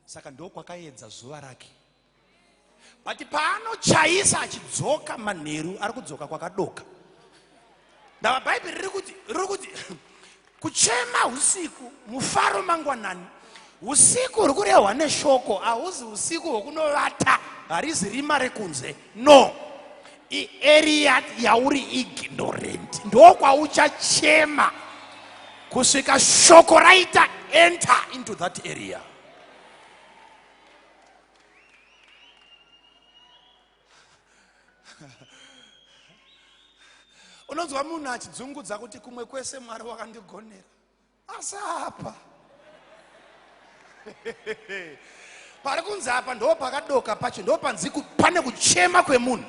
saka ndo kwakaedza zuva rake. But paanochaisa achidzoka manheru ari kudzoka kwakadoka. Ndava Bhaibheri riri kuti riri kuti kuchema usiku mufaro mangwanani. Usiku huri kurehwa neshoko hauzi usiku hwokunovata, harizi rima rekunze. No, iarea yauri ignorant ndokwauchachema kusvika shoko raita enter into that area. Unonzwa munhu achidzungudza kuti kumwe kwese Mwari wakandigonera asi apa pari kunzi apa ndo pakadoka pacho ndo panzi pane kuchema kwemunhu.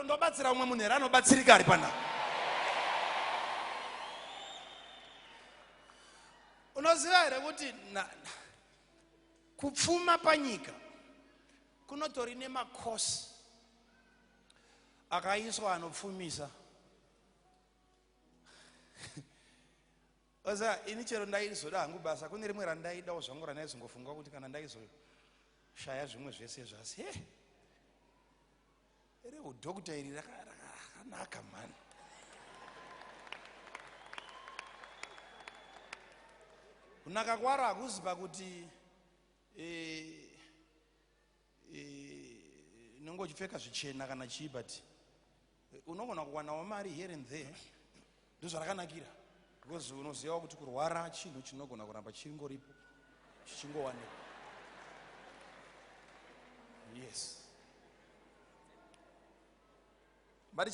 Ndobatsira umwe munhu here anobatsirika ari panapa? Unoziva here kuti kupfuma panyika kunotori nemakosi akaiswa anopfumisa. Oza ini chero ndaizoda hangu basa kune rimwe randaidawo zvangu randaizongofunga kuti kana ndaizoshaya zvimwe zvese zvasi he reudhokta iri rakanaka mhani. Kunaka kwaro hakuzi pakuti unenge uchipfeka zvichena kana chii, but unogona kuwanawo mari here and there. Ndozvarakanakira because unozivawo kuti kurwara chinhu chinogona kuramba chingoripo chichingowanikwa. Yes, but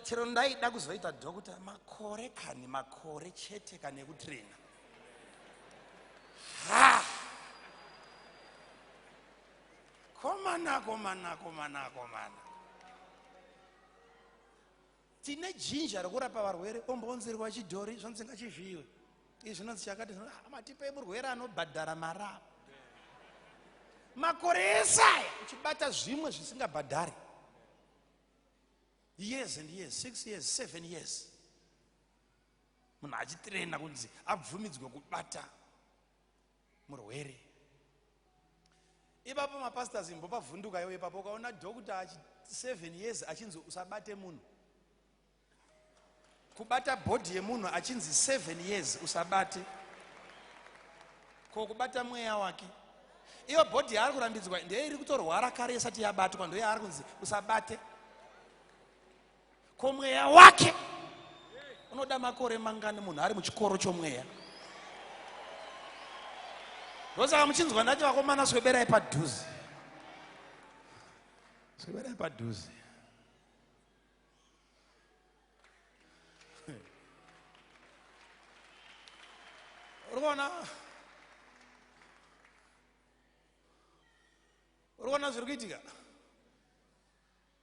chero ndaida kuzoita doctor makore kani makore chete kani ekutraina. Ha! Komana, komana, komana, komana. Tine jinja rekurapa varwere, ombonzerwa chidhori, zvonzi ngachivhiyiwe. Izvi zvinonzi chakati, matipe murwere anobhadhara mari apa. Makore ese aya uchibata zvimwe zvisingabhadhari. Years and years, 6 years, 7 years. Munhu achitraina kunzi abvumidzwe kubata murwere. Ipapo mapastors imbopavhunduka iwe ipapo ukaona doctor achi 7 years achinzi usabate munhu. Kubata body yemunhu achinzi 7 years usabate. Ko kubata mweya wake. Iyo body yaari kurambidzwa ndiyo iri kutorwara kare isati yabatwa ndiyo yaari kunzi usabate. Ko mweya wake unoda makore mangani munhu ari muchikoro chomweya? Ndosaka muchinzwa ndati vakomana sweberai padhuze. Sweberai padhuze. Uri kuona zviri kuitika?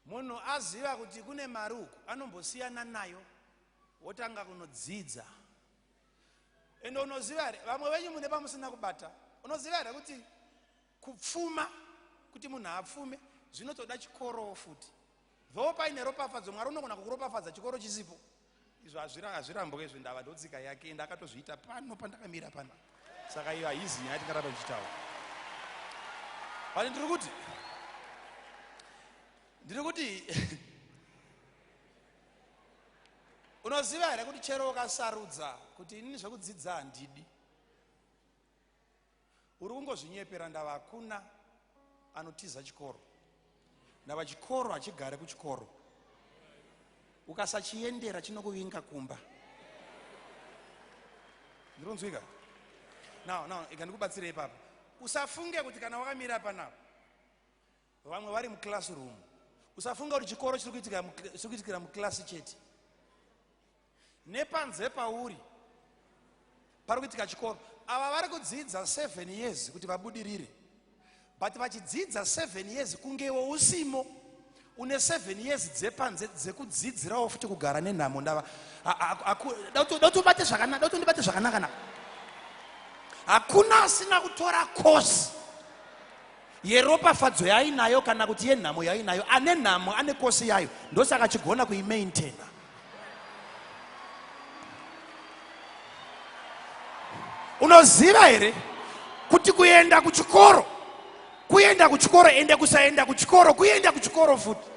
Munhu aziva kuti kune mari uku anombosiyana nayo wotanga kunodzidza. Ende unoziva here, vamwe venyu mune pamusina kubata, unoziva here kuti kupfuma, kuti munhu apfume zvinotoda chikorowo futi. Though paine ropafadzo, Mwari unogona kukuropafadza chikoro chisipo. Izvo hazvirambwe izvo, ndava ndotsika yake ende akatozviita pano pandakamira pano. Saka iyo haizi nyaya tingaramba tichitaura. But ndiri kuti unoziva here kuti chero ukasarudza kuti inini zvekudzidza handidi, uri kungozvinyepera. Ndava hakuna anotiza chikoro. Ndava chikoro hachigare kuchikoro. Ukasachiendera chinokuvinga kumba. Ndironzwika? Now, now, ika ndikubatsire ipapa. Usafunge kuti kana wakamira panapa, vamwe vari muclassroom. Usafunga kuti chikoro chiri kuitikira muklasi chete. Nepanze pauri pari kuitika chikoro. Ava vari kudzidza 7 years kuti vabudirire, but vachidzidza 7 years kungewo usimo une 7 years dzepanze dzekudzidzirawo futi kugara nenhamo. Ndava dautobate zvakanaka, dautondibate zvakanaka naka. Hakuna asina kutora kosi yeropafadzo yainayo kana kuti yenhamo yainayo. Ane nhamo ane kosi yayo, ndosaka achigona kuimaintaina. Unoziva here kuti kuenda kuchikoro, kuenda kuchikoro, ende kusaenda kuchikoro, kuenda kuchikoro futi.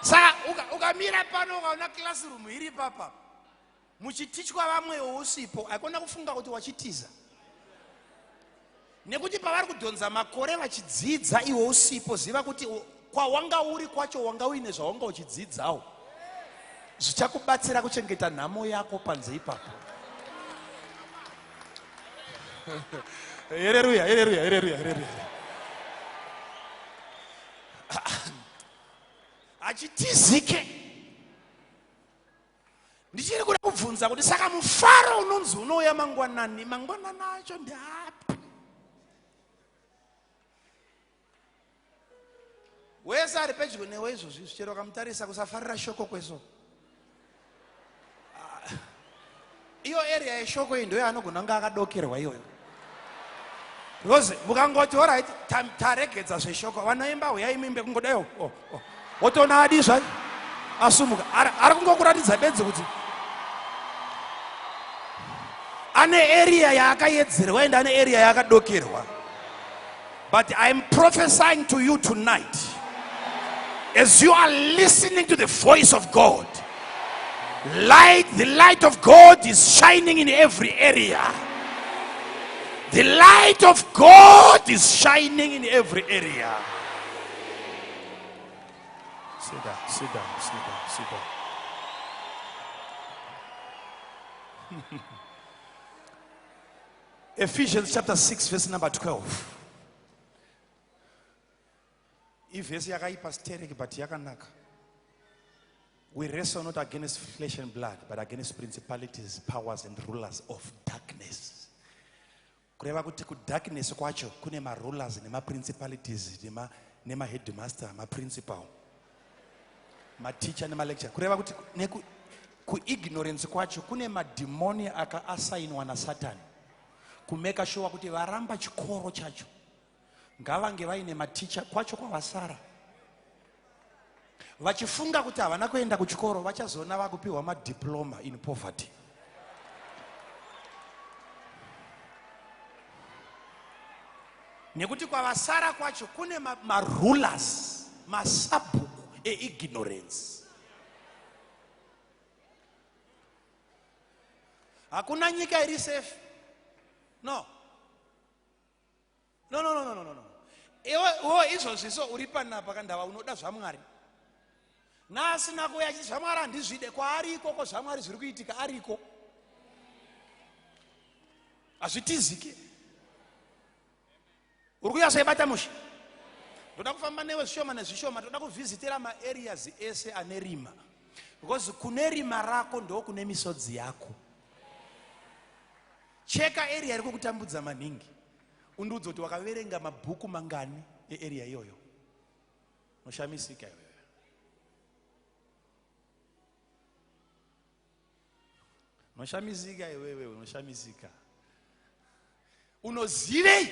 Saka ukamira pano ukaona classroom iri papa muchitichwa vamwewo usipo, haikona kufunga kuti wachitiza, nekuti pavari kudhonza makore vachidzidza iwe usipo, ziva kuti kwawanga uri kwacho wanga uine zvawanga uchidzidzawo zvichakubatsira kuchengeta nhamo yako panze ipapo. Haleluya, haleluya, haleluya, haleluya. Hachitizike. Ndichiri kuda kubvunza kuti saka mufaro unonzi unouya mangwanani, mangwanani acho ndeapi? Wese ari pedyo newe izvozvi, chero ukamutarisa kusafarira shoko kweso, iyo area yeshoko iyi ndoyo anogona kunge akadokerwa iyoyo, because mukangoti orit taregedza zveshoko, vanoimba huyai muimbe, kungodai oh, oh. Wotoona adi zvayo asumuka, ari kungokuratidza bedzi kuti ane area yaakayedzerwa ende ane area yaakadokerwa. But I am prophesying to you tonight, as you are listening to the voice of God, light, the light of God is shining in every area. The light of God is shining in every area. Sit down, sit down, sit down, sit down. Ephesians chapter 6 verse number 12. Ivhesi yakaipa stereki but yakanaka. We wrestle not against flesh and blood, but against principalities, powers and rulers of darkness. Kureva kuti kudarkness kwacho kune marulers nemaprincipalities nemaheadmaster, maprincipal, maticha nemalecture. Kureva kuti kuignorance kwacho kune madhimoni akaasainwa naSatani kumeka sure kuti varamba chikoro chacho ngavange vaine maticha kwacho kwavasara. Vachifunga kuti havana kuenda kuchikoro vachazoona vakupiwa madiploma in poverty. Nekuti kwavasara kwacho kune marulers, masabhuku eignorance. Hakuna nyika iri safe. No. No, no, no, no, no, no. Iwe iwe izvozvi so uri panapa kandava unoda zvaMwari. Naasina kuuya achiti zvaMwari handizvide kwaari ikoko zvaMwari zviri kuitika ariko. Hazvitizike. Uri kuya seibata mushe. Ndoda kufamba newe zvishoma nezvishoma, toda kuvhizitira maareas ese ane rima. Because kune rima rako ndokune misodzi yako. Cheka area iri kukutambudza maningi undiudze kuti wakaverenga mabhuku mangani earea iyoyo. Unoshamisika iwewe. Unoshamisika iwewe, unoshamisika. Unozivei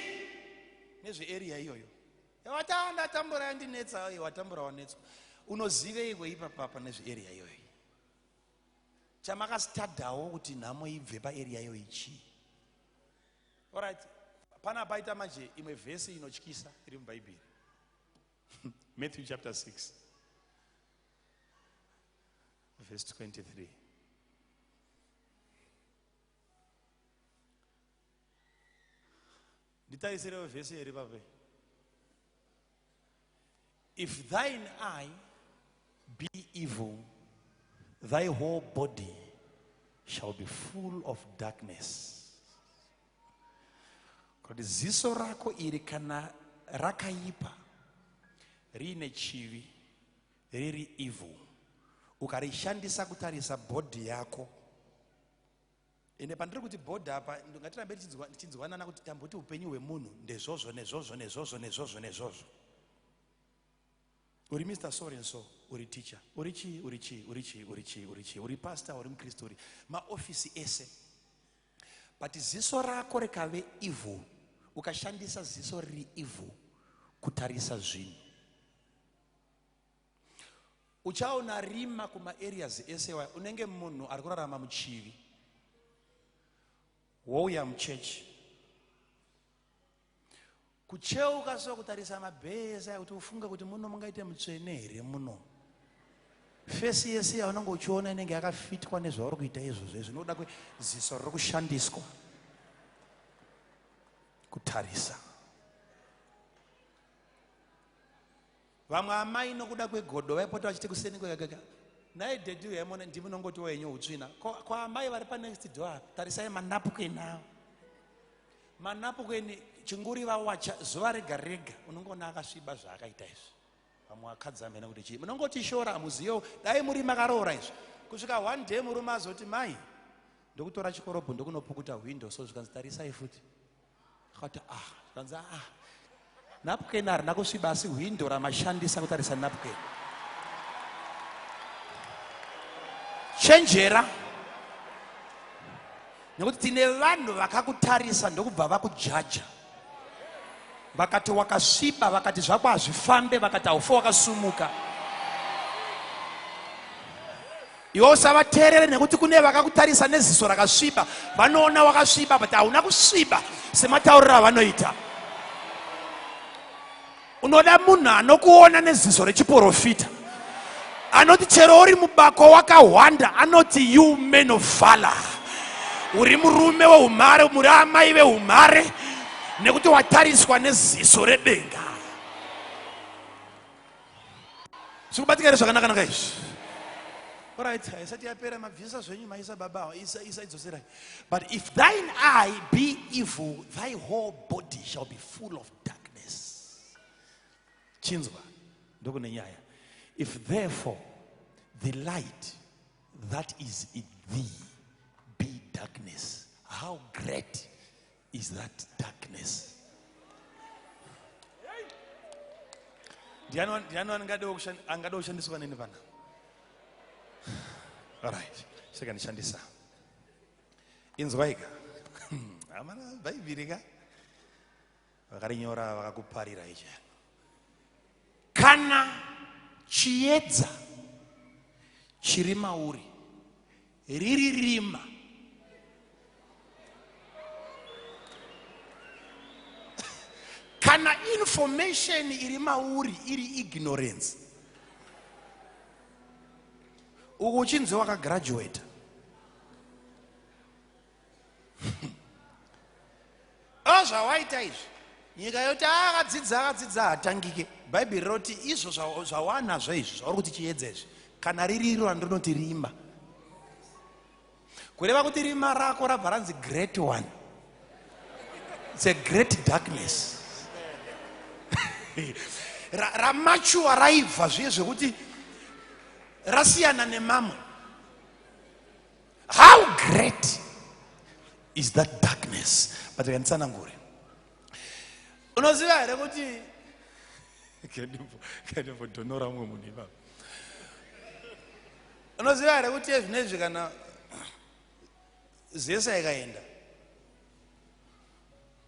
nezvearea iyoyo? Watanda tambura yandinetsa, watambura wanetswa. Unozivei kweipapapa nezvearea iyoyo? Chamakastadawo kuti nhamo ibve paarea iyoyi chii? Alright, pana paita manje imwe vhesi inotyisa iri muBhaibheri. Matthew chapter 6 verse 23. Nditaisirewo vhesi iri pape. If thine eye be evil, thy whole body shall be full of darkness. Kuti ziso rako iri kana rakaipa riine chivi riri evil, ukarishandisa kutarisa body yako. Ende pandiri kuti bhodha apa ngatirambe tichinzwanana kuti tamboti upenyu hwemunhu ndezvozvo nezvozvo nezvozvo nezvozvo nezvozvo. Uri Mr. So and so, uri teacher, uri chii, uri chii, uri chii, uri chii, uri chii, uri pastor, uri mukristu, uri maofisi ese. But ziso rako rikave evil, ukashandisa ziso riri evil kutarisa zvinhu, uchaona rima kumaareas ese waya. Unenge munhu ari kurarama muchivi, wouya muchechi kucheuka so kutarisa mabhee ese aya kuti ufunge kuti muno mungaite mutsvene here. Muno fesi yese yaunenge uchiona inenge yakafitwa nezvauri kuita izvozvo. Zvinoda kweziso riri kushandiswa kutarisa. Vamwe amai nokuda kwegodo vaipota vachiti kuseni kwega, nhai daddy, uyaimona ndimi unongoti wenyu utsvina. Kwa amai vari panext door apa, tarisai manapukeni avo, manapukeni chinguri vawacha zuva rega rega, unongoona akasviba. Zvaakaita izvi, vamwe vakadzi amene kuti chii, munongoti shora hamuziyo. Dai muri makaroora izvi, kusvika one day murume azoti, mai, ndokutora chikorobho ndokunopukuta window. So zvikanzi, tarisai futi. Akati, ah, zvikanzi, ah, napkin harina kusviba, asi hwindo ramashandisa kutarisa napkin. Chenjera, nekuti tine vanhu vakakutarisa ndokubva vakujaja, vakati wakasviba, vakati zvako hazvifambe, vakati haufa wakasumuka. Iwe usavateerere, nekuti kune vakakutarisa neziso rakasviba. Vanoona wakasviba, but hauna kusviba sematauriro avanoita. Unoda munhu anokuona neziso rechiprofita, anoti chero uri mubako wakahwanda, anoti, you man of valor, uri murume weumhare, muri amai veumhare, nekuti watariswa neziso redenga. Zviri kubatika here zvakanaka-naka izvi? Alright, haisati yapera. Mabvisa zvenyu, maisa baba, isa, isa, idzoserai. But if thine eye be evil, thy whole body shall be full of darkness. Chinzwa, ndokune nyaya. If therefore the light that is in thee be darkness, how great is that darkness! Ndiani angade kushandiswa neni pana? Alright, saka ndishandisa. Inzwaika, amana, Bhaibheri ka vakarinyora vakakuparira ichi. Kana Chiedza chiri mauri riri rima. Kana information iri mauri iri ignorance, uku uchinzi wakagraduata o zvawaita izvi nyika yoti akadzidza akadzidza hatangike. Bhaibheri roti izvo zvawanazvo izvi zvauri kuti chiedza izvi, kana riri iro randinoti rima, kureva kuti rima rako rabva ranzi great one. It's a great darkness. Ramachuwa raibva zviye zvekuti rasiyana nemamwe. How great is that darkness? But kanditsanangure, unoziva here kuti kendimbodhonora umwe munhu ipapa? Unoziva here kuti ezvinezvi kana ZESA ikaenda,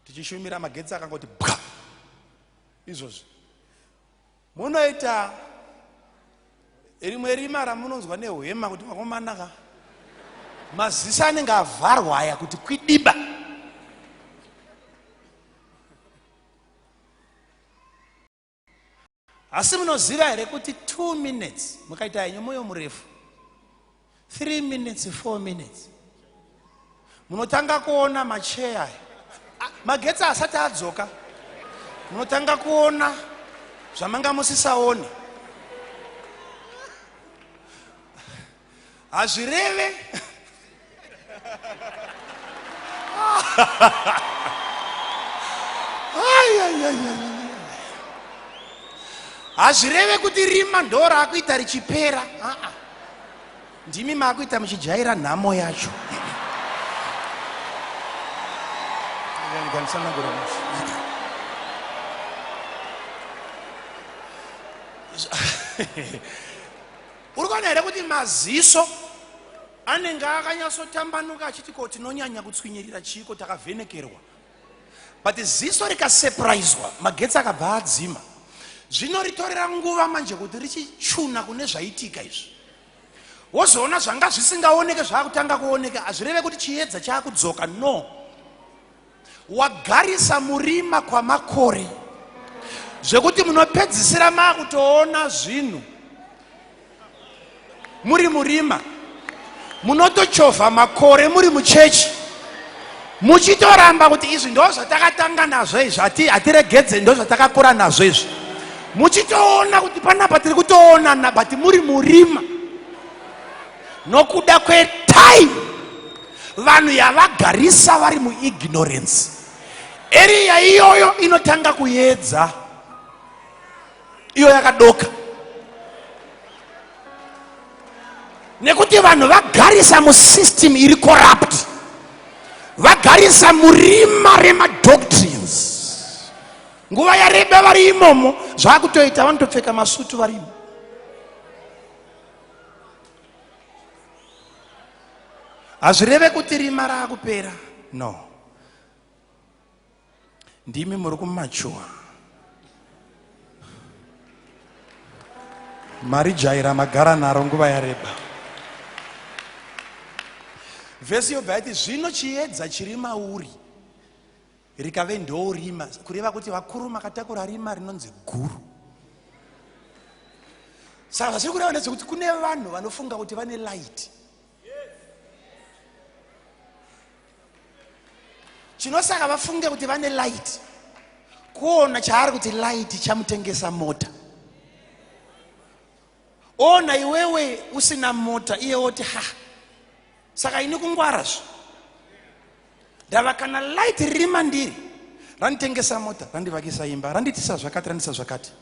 tichishumira, magetsi akangoti bwa izvozvi, munoita rimwe rima ramunonzwa nehwema kuti vakomanaka maziso anenge avharwa aya kuti kwidiba. Asi munoziva here kuti 2 minutes mukaita henyu mwoyo murefu, 3 minutes, 4 minutes, munotanga kuona macheya aya, magetsi asati adzoka, munotanga kuona zvamanga musisaone. Hazvireve Ai, ai, ai, ai, ai. Hazvireve kuti rima ndo raakuita richipera. Aa, ndimi maakuita muchijaira nhamo yacho. Nganditsanangure musi. Uri kuona here kuti maziso anenge akanyatsotambanuka achiti, ko tinonyanya kutswinyirira chiiko, takavhenekerwa? But ziso rikasepuraizwa, magetsi akabva adzima, zvinoritorera nguva manje kuti richichuna kune zvaitika izvi. Wozoona zvanga zvisingaoneke zvaakutanga kuoneka. Hazvireve kuti chiedza chaakudzoka, no. Wagarisa murima kwamakore zvekuti munopedzisira maakutoona zvinhu muri murima. Munotochovha makore muri muchechi muchitoramba kuti izvi ndo zvatakatanga nazvo izvi, hatiregedze, ndo zvatakakura nazvo izvi, muchitoona kuti panapa tiri kutoonana, but muri murima nokuda kwetime vanhu yavagarisa vari muignorance. Eriya iyoyo inotanga kuedza iyo yakadoka nekuti vanhu vagarisa musystem iri corrupt, vagarisa murima remadoctrines nguva yareba vari imomo. Zvakutoita vanotopfeka masutu varimo. Hazvireve kuti rima raakupera, no. Ndimi muri kumachuwa, mari jaira magara naro nguva yareba. Vhesi yobva yati, zvino chiedza chiri mauri rikave ndorima, kureva kuti vakuru makatakura rima rinonzi guru. Saka zvasiri kureva ndezvekuti kune vanhu vanofunga kuti vane light. Chinosaka vafunge kuti vane light, kuona chaari kuti light chamutengesa mota. Ona iwewe usina mota, iye woti, ha, saka ini kungwarazve ndava kana light riri mandiri randitengesa mota, randivakisa imba, randitisa zvakati, randitisa zvakati.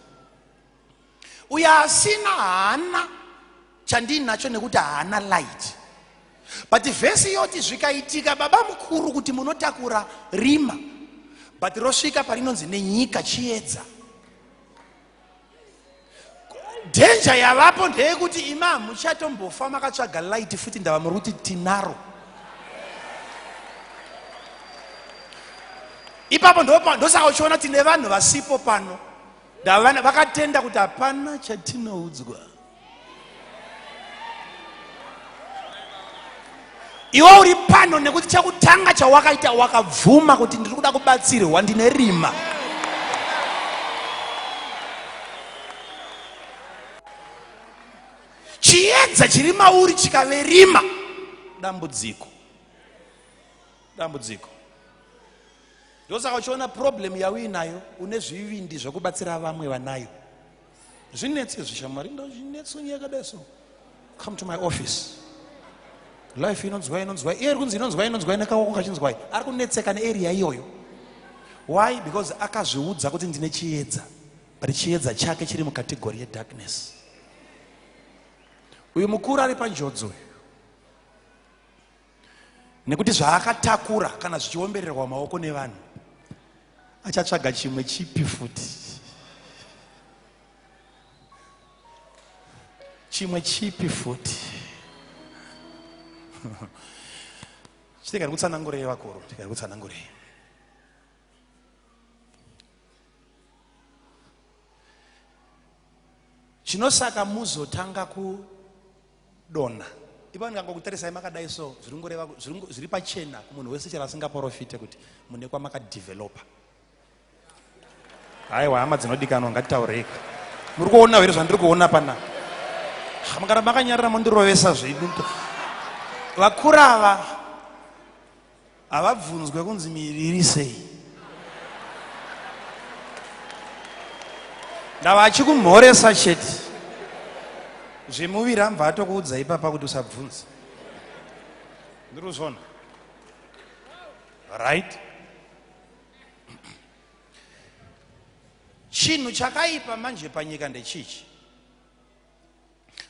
Uyo asina haana chandiinacho nekuti haana light. But vhesi yoti zvikaitika, baba mukuru, kuti munotakura rima, but rosvika parinonzi nenyika chiedza, dhenja yavapo ndeyekuti ima hamuchatombofa makatsvaga light futi, ndava muri kuti tinaro. Ipapo ndosaka uchiona tine vanhu vasipo pano. Ndavana vakatenda kuti hapana chatinoudzwa. Iwe uri pano nekuti chekutanga chawakaita wakabvuma kuti ndiri kuda kubatsirwa, ndine rima. Chiedza chiri mauri chikave rima, dambudziko. Dambudziko. Ndosaka uchiona problem yauinayo une zvivindi zvekubatsira vamwe vanayo. Zvinetse zvishamwari ndozvinetso nyaya yakadai so. Come to my office. Life inonzwai inonzwai iye iri kunzi inonzwai inonzwai nekaoko kachinzwai ari kunetseka nearea iyoyo. Why? Because akazviudza kuti ndine chiedza but chiedza chake chiri mukategori yedarkness. Uyu mukuru ari panjodzi uyu nekuti zvaakatakura kana zvichiombererwa maoko nevanhu achatsvaga chimwe chipi futi chimwe chipi futi chitikari kutsanangurei vakuru tikari kutsanangurei Chinosaka muzotanga kudonha ipa ndikangokutarisai makadai so zviringoreva zviri pachena kumunhu wese chero asingaporofite kuti mune kwamakadhivhelopa. Haiwa hama dzinodikanwa ngatitaureka. Muri kuona here zvandiri kuona panapa? Mukara makanyarara mondirovesa zvedu. Vakura ava havabvunzwe kunzi miviri iri sei ndava achikumhoresa chete zvemuviri ambva atokuudza ipapa kuti usabvunze ndiri kuzviona right chinhu chakaipa manje panyika ndechichi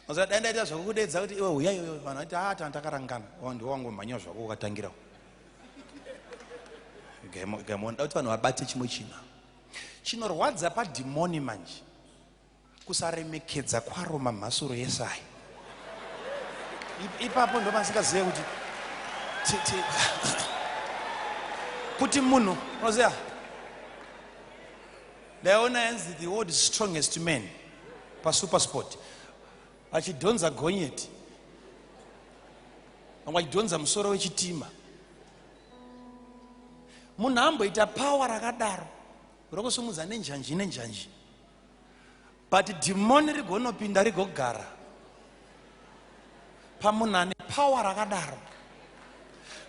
Mazuva dai ndaita zvekukudeedza kuti iwe huya iwe vanhu vati ah tanga takarangana. Oh ndiwe wangomhanya zvako ukatangira. Gamon da kuti vanhu vabate chimwe chinhu. Chinorwadza padhimoni manje kusaremekedza kwaro mamhasuro ese ayo. Ipapo ndopasingazive kuti kuti munhu unoziva ndaiona yanzi the world strongest man pasupersport vachidhonza gonyeti vamwe vachidhonza musoro wechitima munhu amboita power rakadaro rokusumudza nenjanji nenjanji but dhimoni rigonopinda rigogara pamunhu ane power rakadaro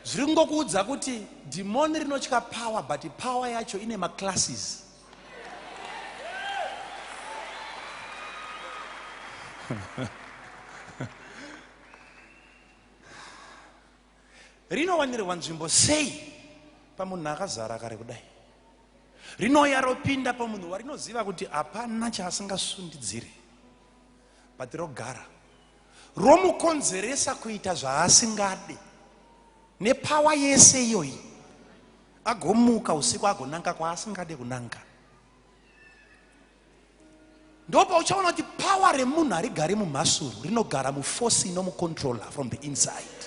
zviri kungokuudza kuti dhimoni rinotya power but power yacho ine maclasses rinowanirwa nzvimbo sei pamunhu akazara kare kudai rinouya ropinda pamunhu warinoziva kuti hapana chaasingasundidzire but rogara romukonzeresa kuita zvaasingade nepawa yese iyoyi agomuka usiku agonanga kwaasingade kunanga ndopauchaona kuti power remunhu harigari mumhasuru rinogara mufosi inomucontroller from the inside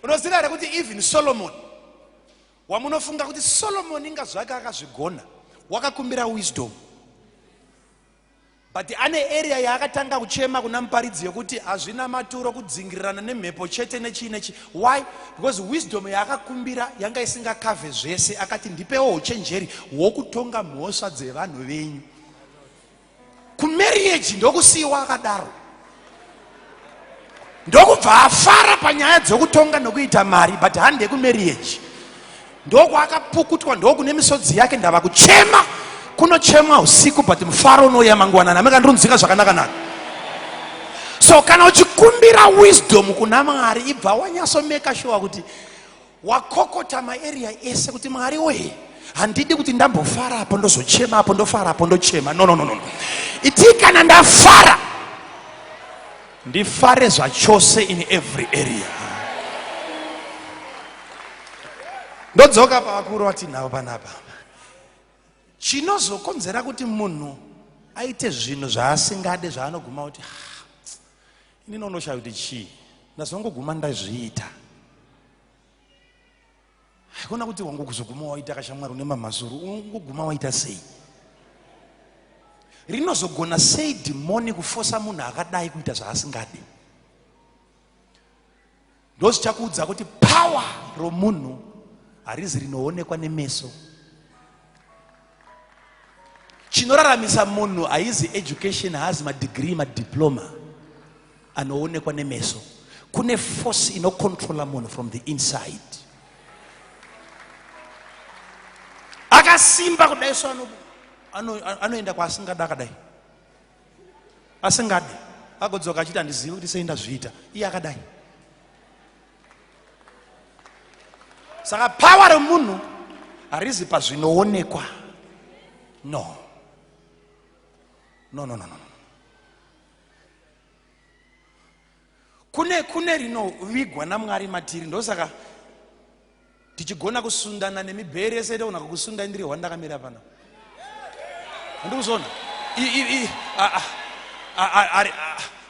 unoziva here kuti even solomon wamunofunga kuti solomon inga zvake akazvigona wakakumbira wisdom but ane area yaakatanga kuchema kuna muparidzi yekuti hazvina maturo kudzingirirana nemhepo chete nechii nechii why because wisdom yaakakumbira yanga isingakavhe zvese akati ndipewo uchenjeri hwokutonga mhosva dzevanhu venyu kumarriage ndokusiyiwa akadaro ndokubva afara panyaya dzokutonga nokuita mari but hande kumarriage ndokwaakapukutwa ndokune misodzi yake ndava kuchema kunochemwa usiku but mufaro unouya mangwanani ameka ndinonzwika zvakanaka naka so kana uchikumbira wisdom kuna mwari ibva wanyasomeka shuwa kuti wakokota maarea ese kuti mwari wee handidi kuti ndambofara apo ndozochema apo ndofara apo ndochema no no no no iti kana ndafara ndifare zvachose in every area ndodzoka pavakuru vatinavo panapa chinozokonzera kuti munhu aite zvinhu zvaasingade zvaanoguma kuti ah, ini nonoshaya kuti chii ndazongoguma ndazviita. Ndikuona kuti wangu kuzoguma waita kashamwari une mamhasuru, ungoguma waita sei? Rinozogona sei dhimoni kufosa munhu akadai kuita zvaasingadi? Ndozvichakuudza kuti power romunhu harizi rinoonekwa nemeso. Chinoraramisa munhu haizi education, haazi madegree, madiploma anoonekwa nemeso. Kune force inocontrola munhu from the inside. Akasimba kudai so anoenda kwaasingada akadai, asingade, agodzoka achiti handizivi kuti sei ndazviita, iye akadai. Saka power remunhu harizi pazvinoonekwa. No, no, no, no, no. Kune rinovigwa naMwari matiri. Ndosaka tichigona kusundana nemibheri yese, togona kukusundai ndiri hwani ndakamira pano. Handikuzona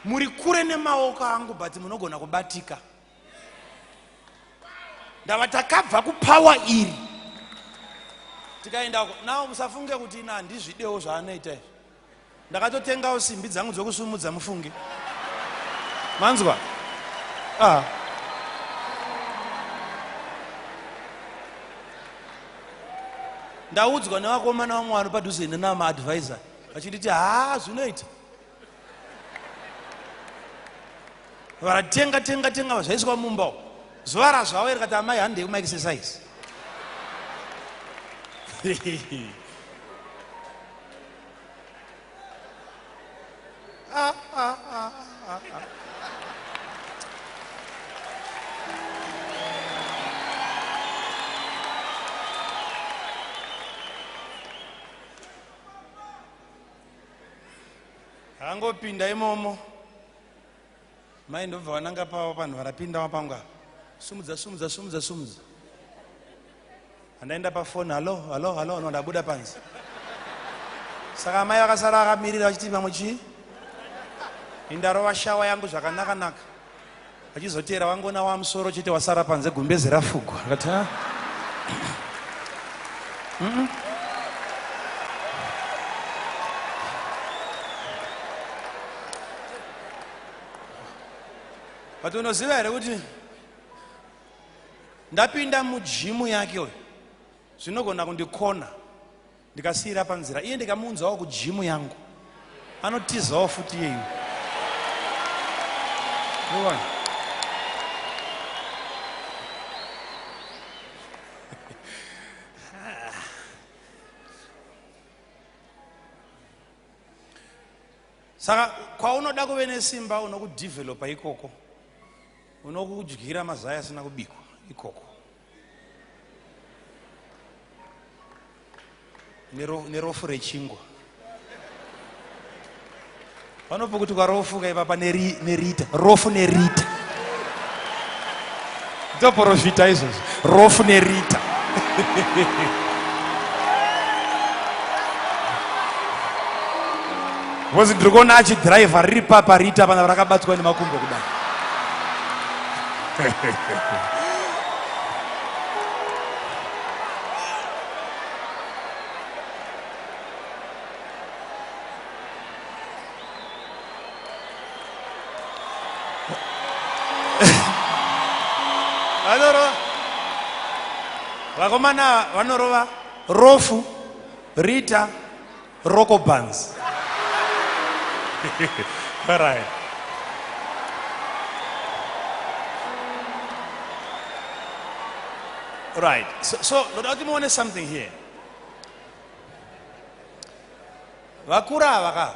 muri kure nemaoko angu, but munogona kubatika. Ndava takabva kupower iri tikaenda nawo. Musafunge kuti ina handizvidewo zvaanoita izvi. Ndakatotengawo simbi dzangu dzokusumudza, mufunge. Manzwa? Ah. Ndaudzwa nevakomana vamwe vanhu padhuze nenamaadvisor vachinditi haa zvinoita, varatenga tenga tenga zvaiswa mumba umu. Zuva razvavo rikati amai handei kumaexercise. Ah, ah, ah, ah, ah. Angopinda imomo mai ndobva vananga pavo panhu varapinda wapangu apa, sumudza, sumudza, sumudza, sumudza. Handaenda pafoni, "Hallo, hallo, hallo." No, ndabuda panze. Saka amai vakasara vakamirira vachiti mamwe chii. Indarova shower yangu zvakanaka-naka, vachizotera vangona wamusoro chete wasara panze, gumbezi rafugwa. Akati "Ah." But unoziva here kuti ndapinda mugym yake uyu, zvinogona kundikona ndikasiyira panzira iye, ndikamuunzawo kugym yangu, anotizawo futi iyeyu. Uona? Saka kwaunoda kuve nesimba, unokudhivhelopa ikoko, unokudyira mazai asina kubikwa ikoko, nerofu rechingwa. Vanopukutuka rofu kaipapa nerita, rofu nerita. Ndoprofita izvozvo, rofu nerita. Because ndiri kuona achidhiraivha riri papa rita pana rakabatwa nemakumbo kudai. Vanorova vakomana, vanorova rofu, rita, rokobans. Right. Right. So ndoda kuti muone something here. Vakura ava ka,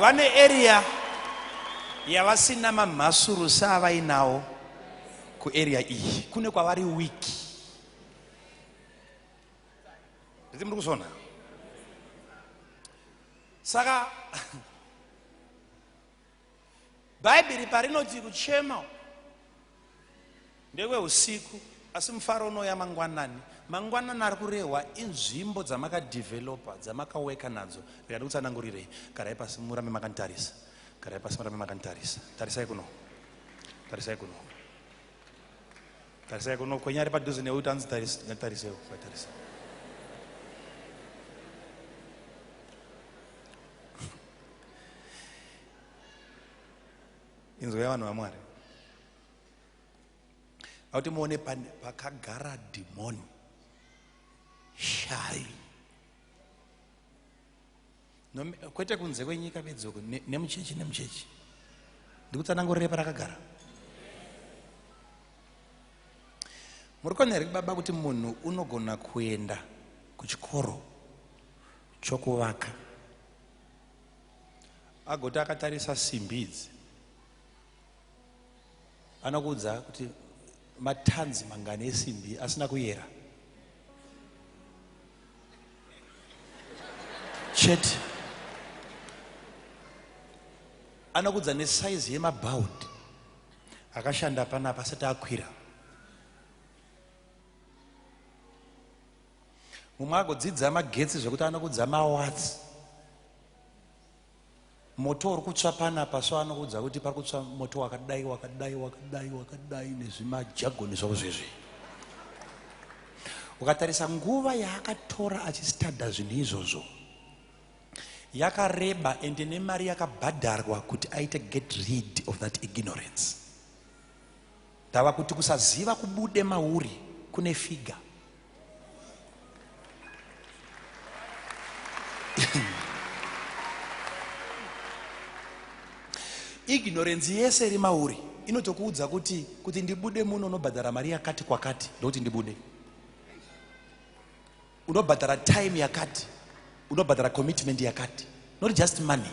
vane area yavasina mamhasuru saavainawo kuarea iyi. Kune kwavari weak. Nditi muri kuzviona? Saka Bhaibheri parinoti kuchema ndeweusiku asi mufaro unouya mangwanani, mangwanani ari kurehwa inzvimbo dzamakadhivhelopa, dzamakaweka nadzo. Rega ndikutsanangurirei. Garai pasi murambe makanditarisa. Garai pasi murambe makanditarisa. Tarisai kuno. Tarisai kuno. Tarisai kuno kwenye ari padhuze newe kuti anzi ngatarisewo, ngatarisa. Inzwai vanhu vaMwari. Akuti muone pakagara dhimoni shai. Kwete kunze kwenyika bedzi uku, nemuchechi nemuchechi. Ndikutsanangurire parakagara. Muri kuona here baba kuti munhu unogona kuenda kuchikoro chokuvaka agoti akatarisa simbi idzi anokuudza kuti matanzi mangani esimbi asina kuyera chete, anokuudza nesaizi yemabhaudhi akashanda panapa asati akwira. Mumwe agodzidza magetsi zvekuti anokuudza mawatsi moto uri kutsva panapa, so anokuudza kuti pari kutsva moto wakadai wakadai wakadai wakadai nezvimajagoni zvavo zvezvi. Ukatarisa nguva yaakatora achistada zvinhu izvozvo yakareba, ende nemari yakabhadharwa kuti aite get rid of that ignorance. Ndava kuti kusaziva kubude mauri kune figa. Ignorance yese iri mauri inotokuudza kuti ndibude muno unobhadhara mari yakati kwakati, ndokuti ndibude. Unobhadhara time yakati, unobhadhara commitment yakati, not just money,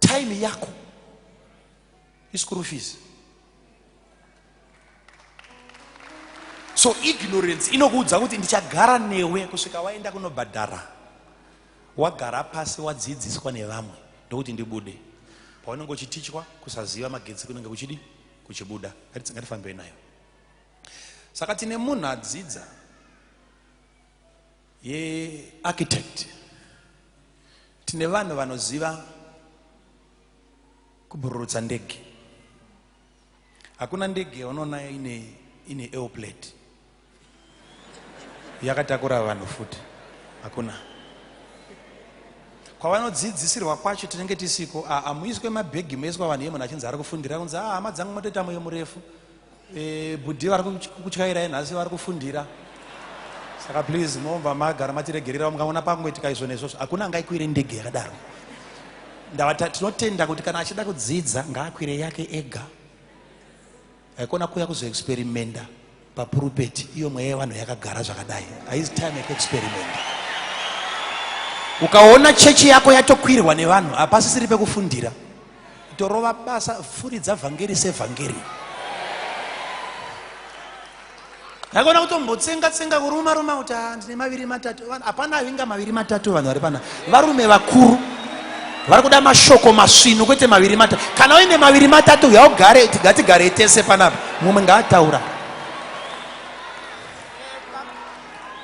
time yako ischool fees. So ignorance inokuudza kuti ndichagara newe kusvika waenda kunobhadhara, wagara pasi wadzidziswa nevamwe, ndokuti ndibude. Paunenge uchitichwa kusaziva magetsi kunenge kuchidi kuchibuda. Ngatifambei nayo. Saka tine munhu adzidza yearchitect, tine vanhu vanoziva kubhururutsa ndege. Hakuna ndege yaunoona ine airplate yakatakura vanhu futi, hakuna. Kwavanodzidzisirwa kwacho tinenge tisiko. Hamuiswe mabhegi, muiswa vanhu, iye munhu achinzi ari kufundira kunzi, hama dzangu, motoita moyo murefu, bhudhi vari kutyairai nhasi vari kufundira, saka please mobva magara matiregerera mukaona pakungoitika izvo nezvozvo. Hakuna angaikwire ndege yakadaro. Ndava tinotenda kuti kana achida kudzidza ngaakwire yake ega, haikona kuuya kuzoexperimenta papurupeti iyo mweya yevanhu yakagara zvakadai. Haizi time yekuexperimenta. Ukaona chechi yako yatokwirwa nevanhu, hapasisiri pekufundira. Torova basa, furidza vhangeri sevhangeri. Haikona kutombotsenga tsenga kuruma ruma kuti ndine maviri matatu. Hapana avinga maviri matatu. Vanhu vari pana varume vakuru vari kuda mashoko masvinu, kwete maviri matatu. Kana uine maviri matatu, yaugare, ngatigare tese panapa, mumwe ngaataura.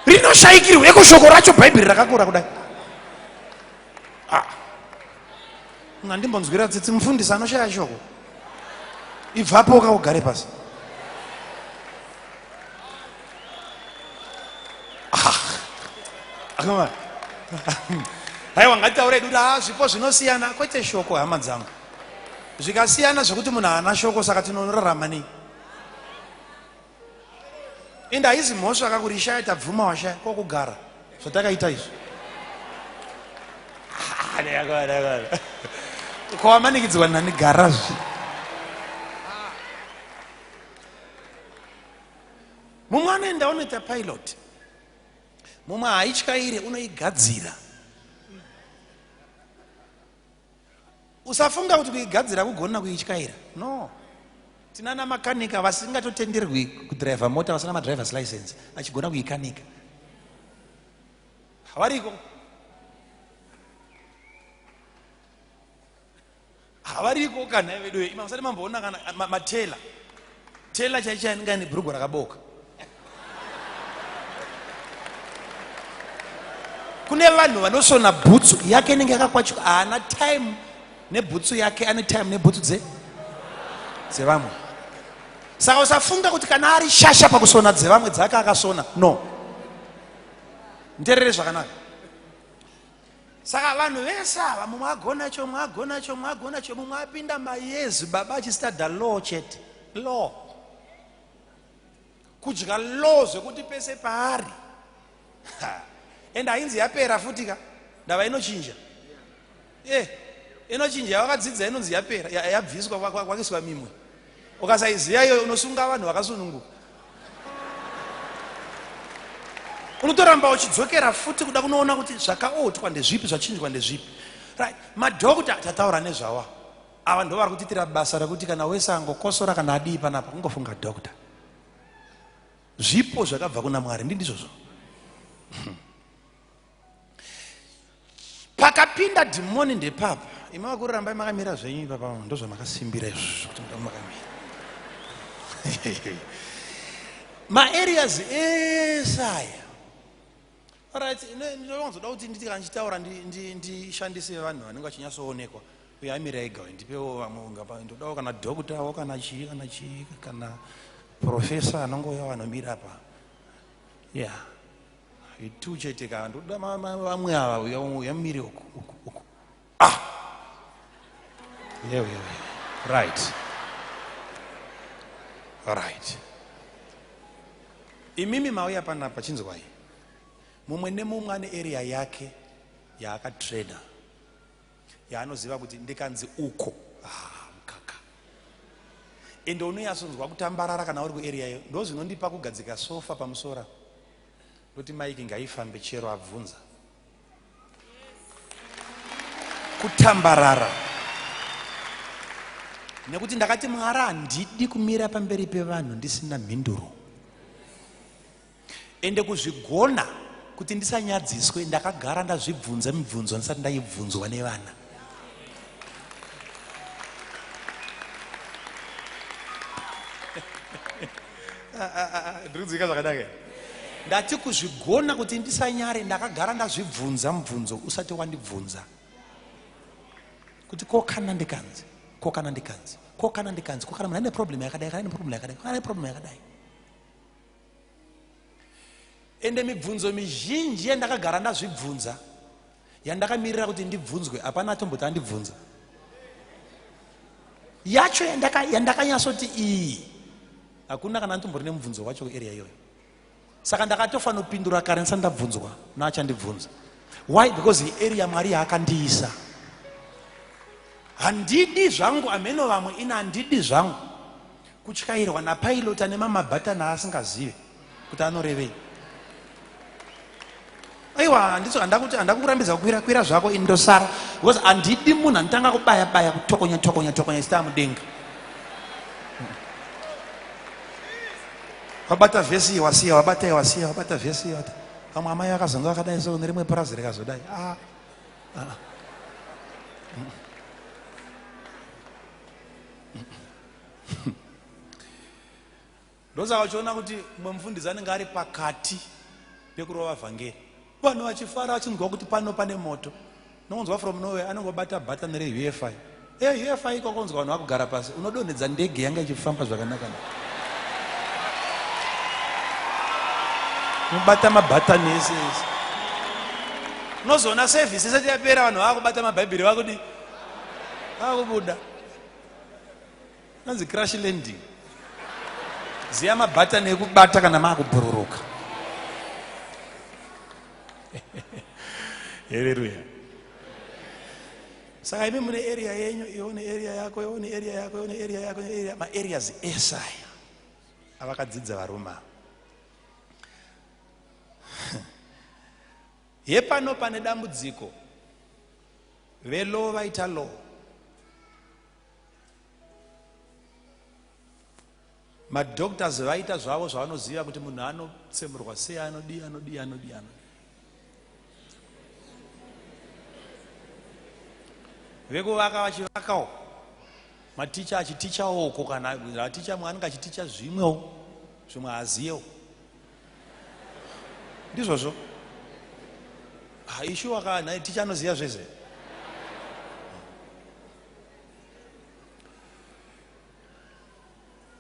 Rinoshayikirwa eko shoko racho, bhaibheri rakakura kudai. Ungandimbonzwira tsitsi, mufundisi anoshaya shoko? Ibvapo ukaugare pasi. Haiwa, ngatitaure hedu kuti zvipo zvinosiyana, kwete shoko. Hama dzangu, zvikasiyana zvekuti munhu haana shoko, saka tinorarama nei? Ende haizi mhosva kakurishaya, tabvuma washaya kokugara zvatakaita izvi. Kwawamanikidzwa nani? Garazve. Mumwe anoenda unoita pilot, mumwe haityaire, unoigadzira. Usafunga kuti kuigadzira kugona kuityaira. No, tinana makanika vasingatotenderwi kudhiraivha mota, vasina madrivers license, achigona kuikanika. Havariko, havariko kana vedu. Ima musati mamboona kana matela tela chaichai anenge aine bhurugwa rakaboka. Kune vanhu vanosona bhutsu yake inenge yakakwachuka, haana time nebhutsu yake, ane time nebhutsu dzevamwe. Saka usafunga kuti kana ari shasha pakusona dzevamwe dzake akasona. No. Nderere zvakanaka. Saka vanhu vese ava mumwe agona icho, mumwe agona icho, mumwe agona icho, mumwe apinda mayezi baba achistada law chete. Law. Kudya law zvekuti pese paari. And hainzi yapera futi ka. Ndava inochinja. Eh, inochinja yawakadzidza inonzi yapera, yabviswa kwakiswa mimwe. Ukasaiziva iyoyo unosunga vanhu vakasununguka. Unotoramba uchidzokera futi kuda kunoona kuti zvakaotwa ndezvipi, zvachinjwa ndezvipi. Right, madhokta tataura nezvawa. Ava ndo vari kutiitira basa rekuti kana wese angokosora kana adii panapa kungofunga dhokta. Zvipo zvakabva kuna Mwari ndi ndizvozvo. Pakapinda dhimoni ndepapa. Imi vakuru rambai makamira zvenyu ipapa ndozvamakasimbira izvozvo kuti murambe makamira. Maareas ese aya. Alright, ndinowanzoda kuti nditi kana ndichitaura ndishandise vanhu vanenge vachinyatsoonekwa. Uyo amira ega uyo ndipewo vamwe ngapa ndodawo kana doctor wo kana chii kana chii kana professor anongouya vanomira apa. Yeah. Itu chete ka ndoda vamwe ava uya uya mire uku uku uku. Ah. Yeah, yeah, yeah. Right. Right. Imimi mauya panapa chinzwai. Mumwe nemumwe ane area yake yaakatrainer. Yaanoziva kuti ndikanzi uko ah mukaka. Ende unoyatsonzwa kutambarara kana uri kuarea iyo. Ndozvinondipa kugadzika sofa pamusoro apa. Ndoti maiki ngaifambe chero abvunza. Kutambarara. Nekuti ndakati Mwari handidi kumira pamberi pevanhu ndisina mhinduro. Ende kuzvigona kuti ndisanyadziswe ndakagara ndazvibvunza mibvunzo ndisati ndaibvunzwa nevana. Ndiri kudzika zvakanaka. Ndati kuzvigona kuti ndisanyare ndakagara ndazvibvunza mubvunzo usati wandibvunza. Kuti ko kana ndikanzi, ko kana ndikanzi, ko kana ndikanzi, ko kana munhu ane problem yakadai, kana ane problem yakadai, kana ane problem yakadai. Ende mibvunzo mizhinji yandakagara ndazvibvunza yandakamirira kuti ndibvunzwe hapana atomboti andibvunza. Yacho yandakanyatsoti iyi hakuna kana andimbori nemubvunzo wacho kuarea iyoyo. Saka ndakatofanopindura kare ndisati ndabvunzwa naachandibvunza. Why? Because iarea Mwari yaakandiisa. Handidi zvangu ameno vamwe ini handidi zvangu kutyairwa napilot ane mamabhatani aasingazive kuti anorevei. Aiwa handiso handakuti handakukurambidza kukwira kwira zvako ini ndosara because handidi munhu anotanga kubaya baya kutokonya tokonya tokonya isita mudenga. Wabata vhesi iyi wasiya wabata iyi wasiya wabata vhesi iyi vamwe amai vakazonga vakadai so nerimwe purazi rikazodai ah, ah. Ndosaka uchiona kuti mumwe mufundisi anenge ari pakati pekurova vhangeri vanhu vachifara vachinzwa kuti pano pane moto nonzwa from nowhere anongobata button re-UFI UFI ikoko unzwa vanhu vakugara pasi unodonhedza ndege yanga ichifamba zvakanaka unobata mabhatani ese ese unozoona service isati yapera vanhu vakubata mabhaibheri vakudi vakubuda Inonzi crash landing. Ziya mabhatani ekubata kana maakubhururuka. Haleluya. Saka imi mune area yenyu, iwe une area yako, iwe une area yako, iwe une area yako, une area, ma areas ese aya avakadzidza varume ava. Hepano pane dambudziko. Velaw vaita law. Madoctors vaita zvavo zvavanoziva kuti munhu anotsemurwa sei, anodii, anodii, anodii, anodii. Vekuvaka vachivakawo, maticha achitichawo uko, kana aticha mwe anenge achiticha zvimwewo, zvimwe haaziyewo. Ndizvozvo. Ah, ishuwa kana ticha anoziva zvese.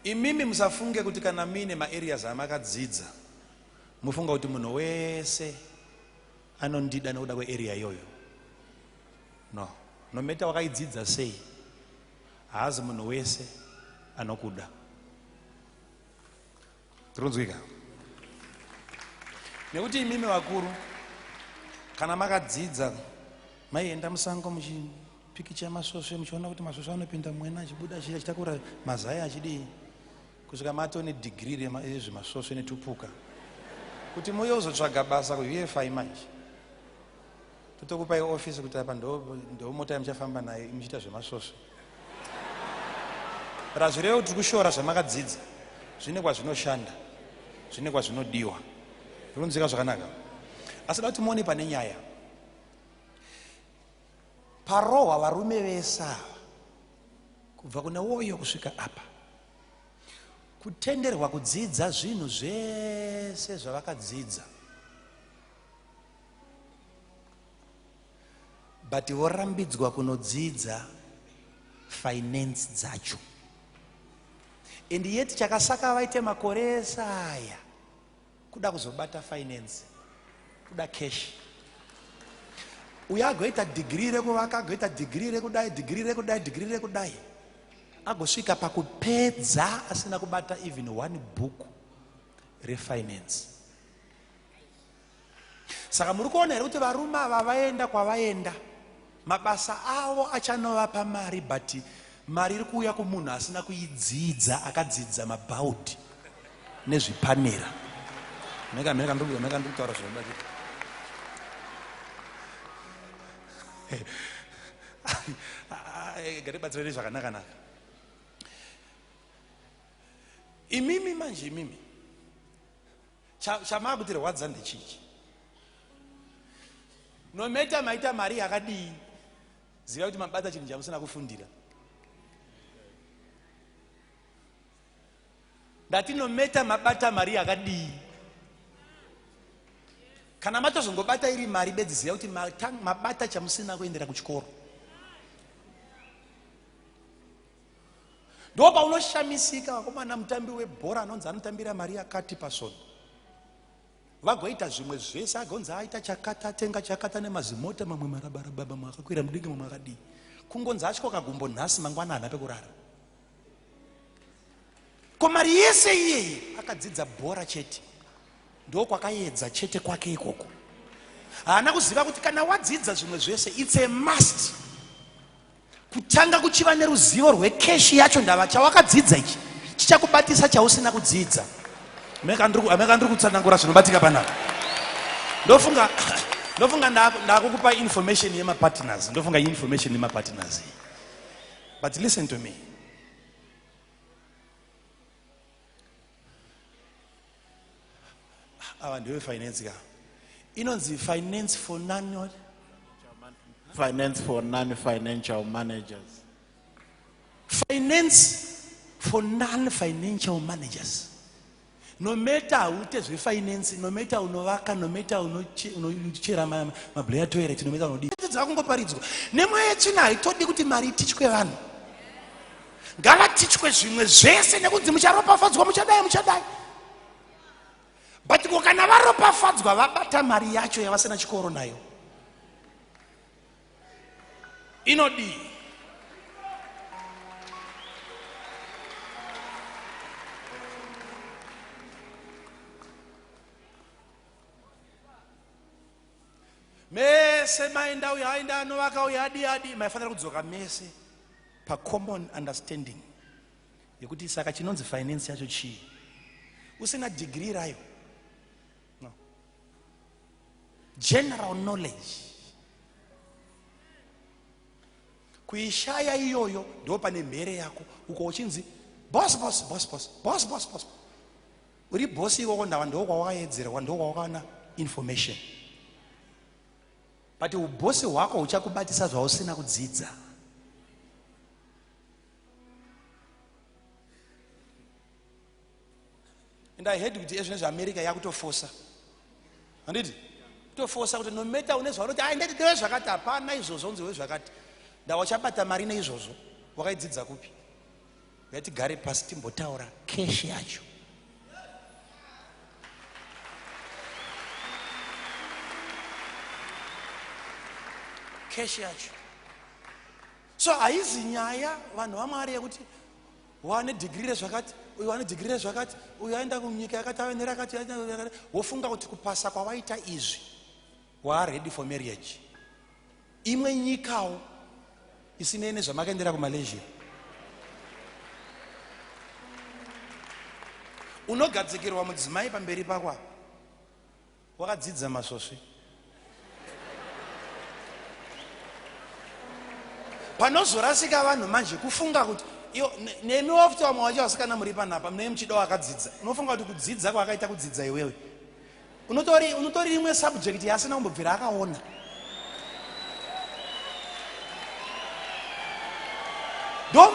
Imimi musafunge kuti kana muine maareas amakadzidza mufunga kuti munhu wese anondida nekuda kwearea iyoyo. No, no matter wakaidzidza sei, haazi munhu wese anokuda. Tironzwika nekuti imimi vakuru kana makadzidza maienda musango muchipikicha masvosve, muchiona kuti masvosve anopinda mwena achibuda achitakura mazai achidii, kusvika matone degree rezvemasvosve netupuka, kuti muuye uzotsvaga basa kuUFI manje totokupai ofisi kuti apa ndo mota yamuchafamba nayo muchiita zvemasvosve. But hazvireve kuti tiri kushora zvamakadzidza. Zvine kwazvinoshanda, zvine kwazvinodiwa. Zvinonzwika zvakanaka, asi da kuti muone pane nyaya parohwa varume vese ava kubva kune woyo kusvika apa, kutenderwa kudzidza zvinhu zvese zvavakadzidza, but vorambidzwa kunodzidza finance dzacho. And yet chakasaka vaite makore ese aya kuda kuzobata finance, kuda cash. Uyo agoita dhigiri rekuvaka, agoita dhigiri rekudai, dhigiri rekudai, dhigiri rekudai, agosvika pakupedza asina kubata even one book refinance. Saka muri kuona here kuti varume ava vaenda kwavaenda, mabasa avo achanovapa mari, but mari iri kuuya kumunhu asina kuidzidza, akadzidza mabhaudhi nezvipanera. Meka meka meka ndikutaura zvinobatika. Ngatibatsirane zvakanaka-naka. Imimi manje, imimi chamakutirwadza ndechichi, no matter maita mari yakadii, ziva kuti mabata chinhu chamusina kufundira. Ndati no matter mabata mari yakadii, kana matozongobata iri mari bedzi, ziva kuti mabata chamusina kuendera kuchikoro. Ndo paunoshamisika, vakomana, mutambi webhora anonzi anotambira mari yakati pasvondo, vagoita zvimwe zvese, agonzi aita chakati, atenga chakati, ane mazimota mamwe marabaraba, mamwe akakwira mudenga, mamwe akadii, kungonzi atyoka gumbo nhasi, mangwana haana pekurara. Ko mari yese iyeye? Akadzidza bhora chete, ndo kwakaedza chete kwake ikoko. Haana kuziva kuti kana wadzidza zvimwe zvese, it's a must kutanga kuchiva neruzivo rwekeshi yacho. Ndava chawakadzidza ichi chichakubatisa chausina kudzidza. Meka ndiri kutsanangura zvinobatika panapa. Ndofunga ndakukupa information yemapartners, ndofunga information yemapartners. But listen to me, ava ndewe finance ka, inonzi finance for none what? Finance for non-financial managers. Finance for non-financial managers. No matter hauite zvefinance, no matter unovaka, no matter unochera mablair toilet, no matter unodii, dzakungoparidzwa nemweya yetsvina. Haitodi kuti mari itichwe vanhu, ngavatichwe zvimwe zvese nekunzi mucharopafadzwa, muchadai, muchadai. But ko kana varopafadzwa, vabata mari yacho yavasina chikoro nayo, inodii? Mese maenda, uyo aenda anovaka, uyo adi adi, maifanira kudzoka mese pacommon understanding yekuti saka chinonzi finance yacho chii, usina dhigiri rayo. No, general knowledge kuishaya iyoyo, ndo pane mhere yako uko uchinzi boss, boss, boss, boss, boss, boss, boss. Uri bosi ikoko, ndava ndo kwawakaedzerwa, ndo kwawakawana information, but ubosi hwako huchakubatisa zvausina kudzidza. And I heard kuti ezvino zveAmerica yakutofosa, handiti, kutofosa kuti no matter une zvaunoti ai ndati ndewe zvakati, hapana izvozvo, unzi wezvakati, ndava uchabata mari neizvozvo wakaidzidza kupi? Ngatigare pasi timbotaura cash yacho. Cash yacho. So haizi nyaya vanhu vaMwari yekuti wane dhigiri rezvakati, uyu wane dhigiri rezvakati, uyu aenda kunyika yakati ave nerakati, wofunga kuti kupasa kwawaita izvi waa ready for marriage. Imwe nyikawo isinei nezvamakaendera kuMalaysia. Unogadzikirwa mudzimai pamberi pako apa, wakadzidza masvosve. Panozorasika vanhu manje kufunga kuti iyo nemi wafuti vamwe vacho vasikana muri panapa munenge muchida wakadzidza, unofunga kuti kudzidza kwaakaita kudzidza iwewe unotori unotori imwe subject yaasina kumbobvira akaona.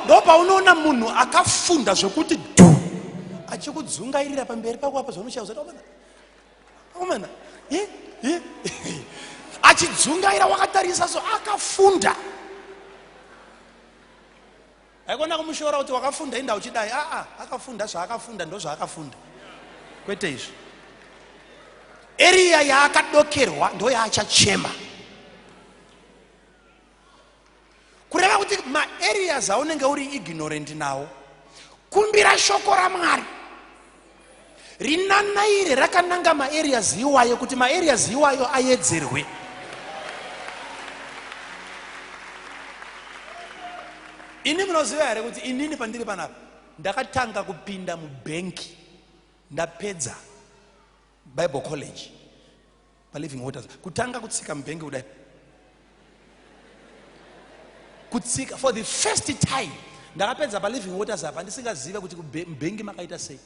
Ndo paunoona munhu akafunda zvekuti dhu achikudzungairira pamberi pako apa zvaunoshaya kuti omana omana achidzungaira wakatarisa so akafunda. Haikona kumushora kuti wakafunda inda uchidai. Aa, akafunda zvaakafunda ndozvaakafunda. Kwete izvi. Eriya yaakadokerwa ndoyaachachema. Kureva kuti maareas aunenge uri ignorant nawo, kumbira shoko raMwari rinanaire rakananga maareas iwayo kuti maareas iwayo ayedzerwe. Ini munoziva here kuti inini pandiri panapa ndakatanga kupinda mubhenki ndapedza Bible College paLiving Waters, kutanga kutsika mubhengi kudai, kutsika for the first time ndakapedza paLiving Waters apa ndisingazive kuti mubhengi makaita sei,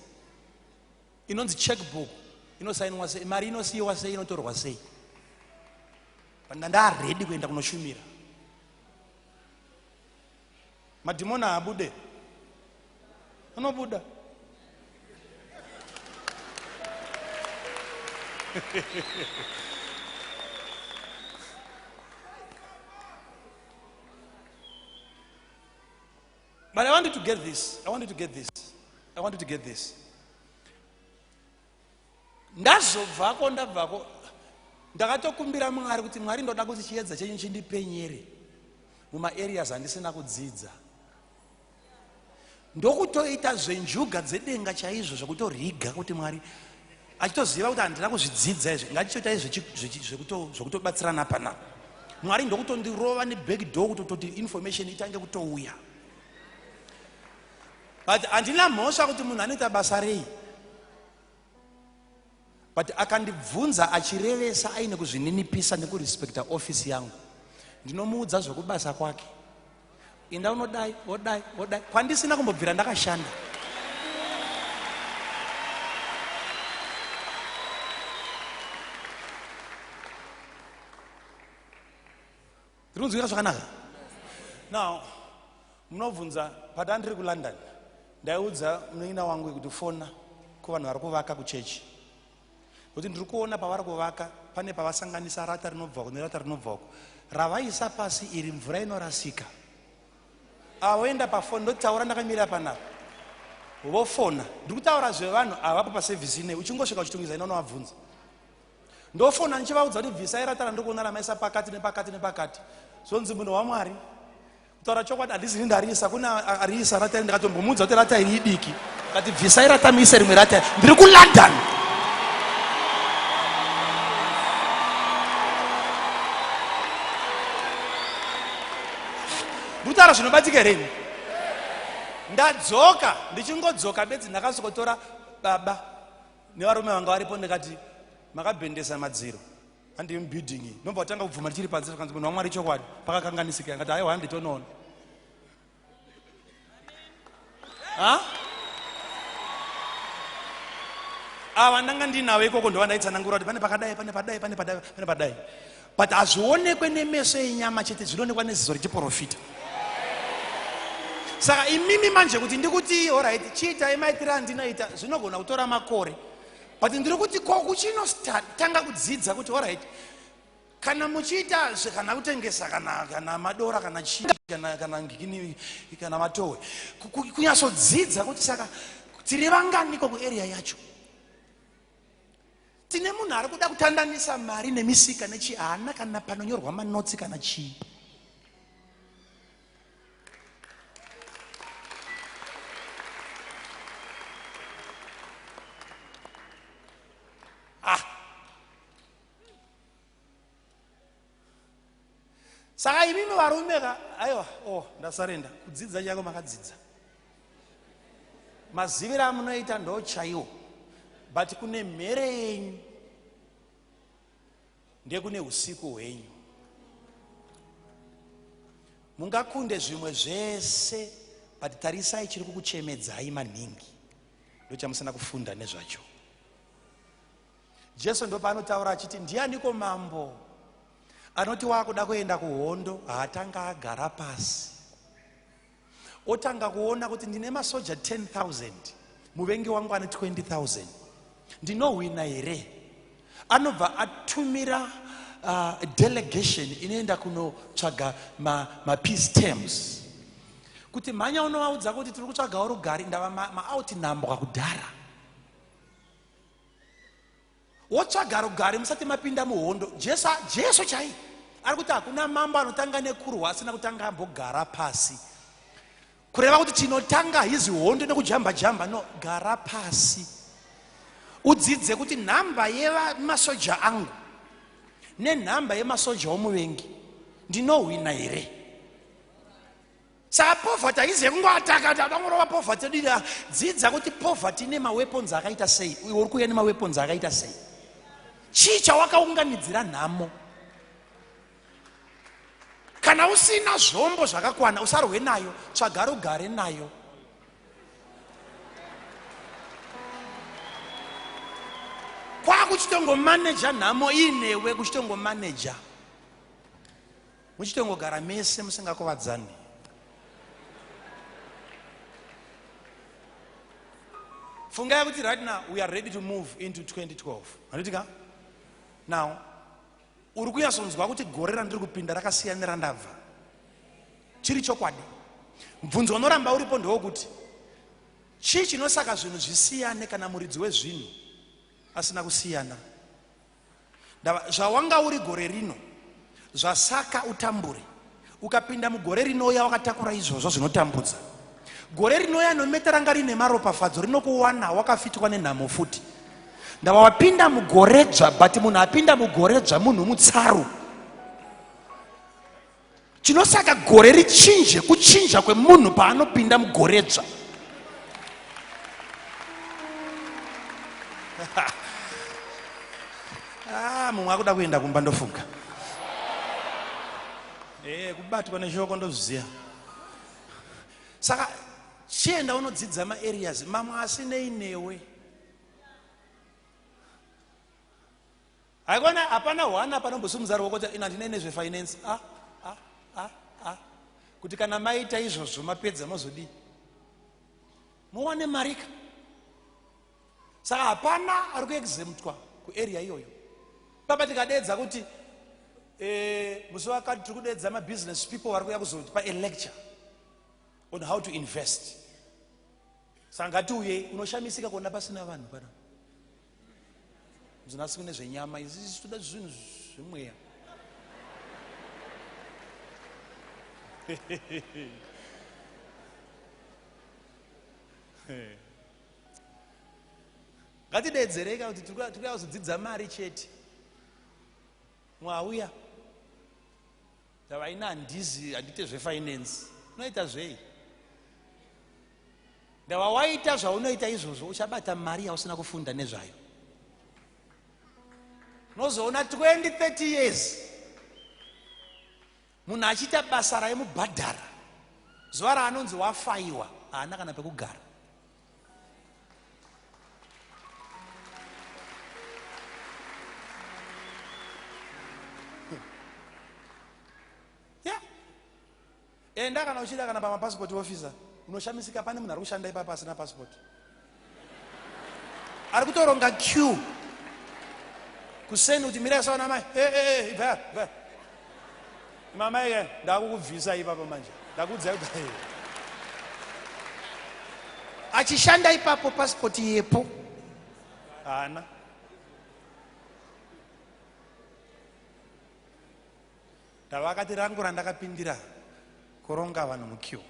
inonzi checkbook inosainwa sei, mari inosiyiwa sei, inotorwa sei. Ndandaredi kuenda kunoshumira. Madhimoni haabude, anobuda. But I want you to get this. I want you to get this. I want you to get this. Ndazobvako, ndabvako, ndakatokumbira Mwari kuti Mwari ndoda kuti chiedza chenyu chindipenyere mumaareas andisina kudzidza. Ndokutoita zvenjuga dzedenga chaizvo zvekutoriga kuti Mwari achitoziva kuti handina kuzvidzidza izvi, ngatichoitai zvekutobatsirana panapa. Mwari ndokutondirova neback door kutototi information itange kutouya. But handina mhosva kuti munhu anoita basa rei, but akandibvunza achirevesa aine kuzvininipisa nekurespekta ofisi yangu, ndinomuudza zvekubasa kwake. Inda unodai, wodai, wodai, kwandisina kumbobvira ndakashanda. Ndiri kunzwira zvakanaka? Now, munobvunza pata ndiri kuLondon, ndaiudza munin'ina wangu kuti fona kuvanhu vari kuvaka kuchechi. Kuti ndiri kuona pavari kuvaka pane pavasanganisa rata rinobva uko nerata rinobva uko. Ravaisa pasi iri mvura inorasika. Avoenda pafoni ndotaura ndakamira panapa. Vofona. Ndiri kutaura zvevanhu avapo paservice ine uchingosvika uchitungwiza ina unovabvunza. Ndofona ndichivaudza kuti bvisai rata randiri kuona ramaisa pakati nepakati nepakati. Zvonzi munhu waMwari. Kutaura chokwadi handisi ini ndariisa, kune ariisa rata iri ndikatombomuudza kuti rata iri idiki. Kati bvisai rata muise rimwe rata. Ndiri kuLondon. Ndikutaura zvinobatika here ini? Ndadzoka, ndichingodzoka bedzi ndakasvikotora baba nevarume vanga varipo ndikati makabhendesa madziro handi mubuilding iyi. Ndobva watanga kubvuma ndichiri panze zvakanzi munhu waMwari chokwadi pakakanganisika. Ndikati haiwa handitonoona. Ha? Ava ndanga ndinavo ikoko ndova ndaitsanangura kuti pane pakadai, pane padai, pane padai, pane padai. But hazvionekwe nemeso enyama chete, zvinoonekwa neziso rechiprofita. Saka imimi manje kuti ndikuti alright, chiitai maitiro andinoita, zvinogona kutora makore. But ndiri kuti ko kuchinotanga kudzidza kuti alright, Kana muchiita kana kutengesa kana kana madora kana chii kana kana ngikini kana matowe, kunyatsodzidza kuti saka tiri vanganiko kuarea yacho. Tine munhu ari kuda kutandanisa mari nemisika nechii, haana kana panonyorwa manotsi kana chii. Ah. Saka imimi varume ka, aiwa, oh, ndasarenda. Kudzidza chako makadzidza. Maziviro amunoita ndo chaiwo. But kune mhere yenyu ndekune usiku hwenyu. Mungakunde zvimwe zvese, but tarisai chiri kukuchemedzai maningi. Ndochamusina kufunda nezvacho. Jesu ndopaanotaura achiti ndianiko mambo anoti waakuda kuenda kuhondo haatanga agara pasi otanga kuona kuti ndine masoja 10,000 muvengi wangu ane 20,000 ndinohwina here? Anobva atumira delegation inoenda kunotsvaga mapeace terms kuti mhanya unovaudza kuti tiri kutsvagawo rugare, ndava maoutnambwa kudhara. Wotsvaga rugare musati mapinda muhondo. Jesu chai ari kuti hakuna mambo anotanga nekurwa asina kutanga ambogara pasi. Kureva kuti tinotanga hizi hondo nekujamba jamba, no, gara pasi udzidze kuti nhamba yemasoja angu nenhamba yemasoja omuvengi ndinohwina here. Saka poverty haizi yekungoataka kuti adangorova poverty yedu iri. Dzidza kuti poverty ine maweapons akaita sei, iwe uri kuuya nemaweapons akaita sei. Chii chawakaunganidzira nhamo? Kana usina zvombo zvakakwana usarwe nayo, tsvaga rugare nayo. Kwakuchitongomaneja nhamo iinewe, kuchitongomaneja muchitongogara mese musingakuvadzani. Fungai kuti right now we are ready to move into 2012. Handiti ka? Now uri kunyatsonzwa kuti gore randiri kupinda rakasiyana nerandabva. Chiri chokwadi. Mubvunzo unoramba uripo ndewokuti chii chinosaka zvinhu zvisiyane kana muridzi wezvinhu asina kusiyana? Ndava, zvawanga uri gore rino zvasaka utambure. Ukapinda mugore rinouya wakatakura izvozvo zvinotambudza. Gore rinouya nometa ranga rine maropafadzo rinokuwana wakafitwa nenhamo futi. Ndava wapinda mugoredzva, but munhu apinda mugoredzva munhu mutsaru. Chinosaka gore richinje kuchinja kwemunhu paanopinda mugoredzva. Mumwe akuda kuenda kumba ndofunga. Kubatwa neshoko ndozviziva. Saka chienda unodzidza maareas mamwe asinei newe. Haikona, hapana hwana panombosimudza ruoko kuti ina handinei nezvefinance. Ah, ah, ah, ah. Kuti kana maita izvozvo mapedza mozodii? Muwane marika. Saka hapana ari kuexemptwa kuarea iyoyo. Baba tikadeedza kuti musi wakati tiri kudeedza mabusiness people vari kuuya kuzotipa a lecture on how to invest. Saka ngatiuyei, unoshamisika kuona pasina vanhu pana. Mzinasi kune zvenyama izvi toda zvinhu zvemweya. Ngatideedzereka kuti tiri kuda kuzodzidza mari chete. Mwauya. Tavaina handizi handite zvefinance. Unoita zvei? Ndava waita zvaunoita izvozvo uchabata mari yausina kufunda nezvayo. Unozoona 20 30 years munhu achiita basa raimubhadhara, zuva raanonzi wafaiwa haana kana pekugara. Yeah. Enda kana uchida kana pamapassport officer, unoshamisika pane munhu ari kushanda ipapo asina passport. Ari kutoronga queue. Kuseni kuti mirai sawana mai. Eh eh eh ibva ibva. Mama ike ndakukubvisa ipapo manje. Ndakuudzai kuti achishanda ipapo passport yepo. Haana. Ndavakati rangu randakapindira kuronga vanhu muqueue.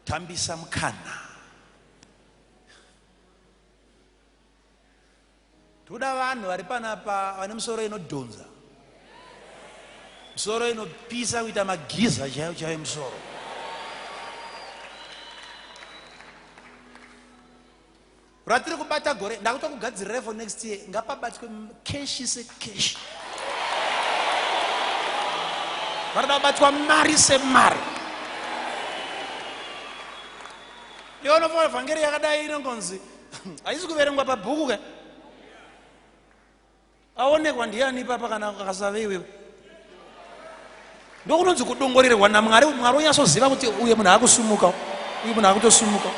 Tambisa mukana. Toda vanhu vari panapa vane musoro inodhonza. Musoro inopisa kuita magiza chaiyo chaiyo musoro. Ratiri kubata gore ndakutokugadzirirai for next year ngapabatwe cash secash. Varikuda kubatwa mari semari. Iwe unofunga vhangeri yakadai inongonzi haisi kuverengwa pabhuku ka? Aonekwa ndiani ipapa kana akasave iwewe? Ndokunonzi kudongorerwa naMwari. Mwari onyatsoziva kuti uye munhu akusumuka, uye munhu akutosumuka.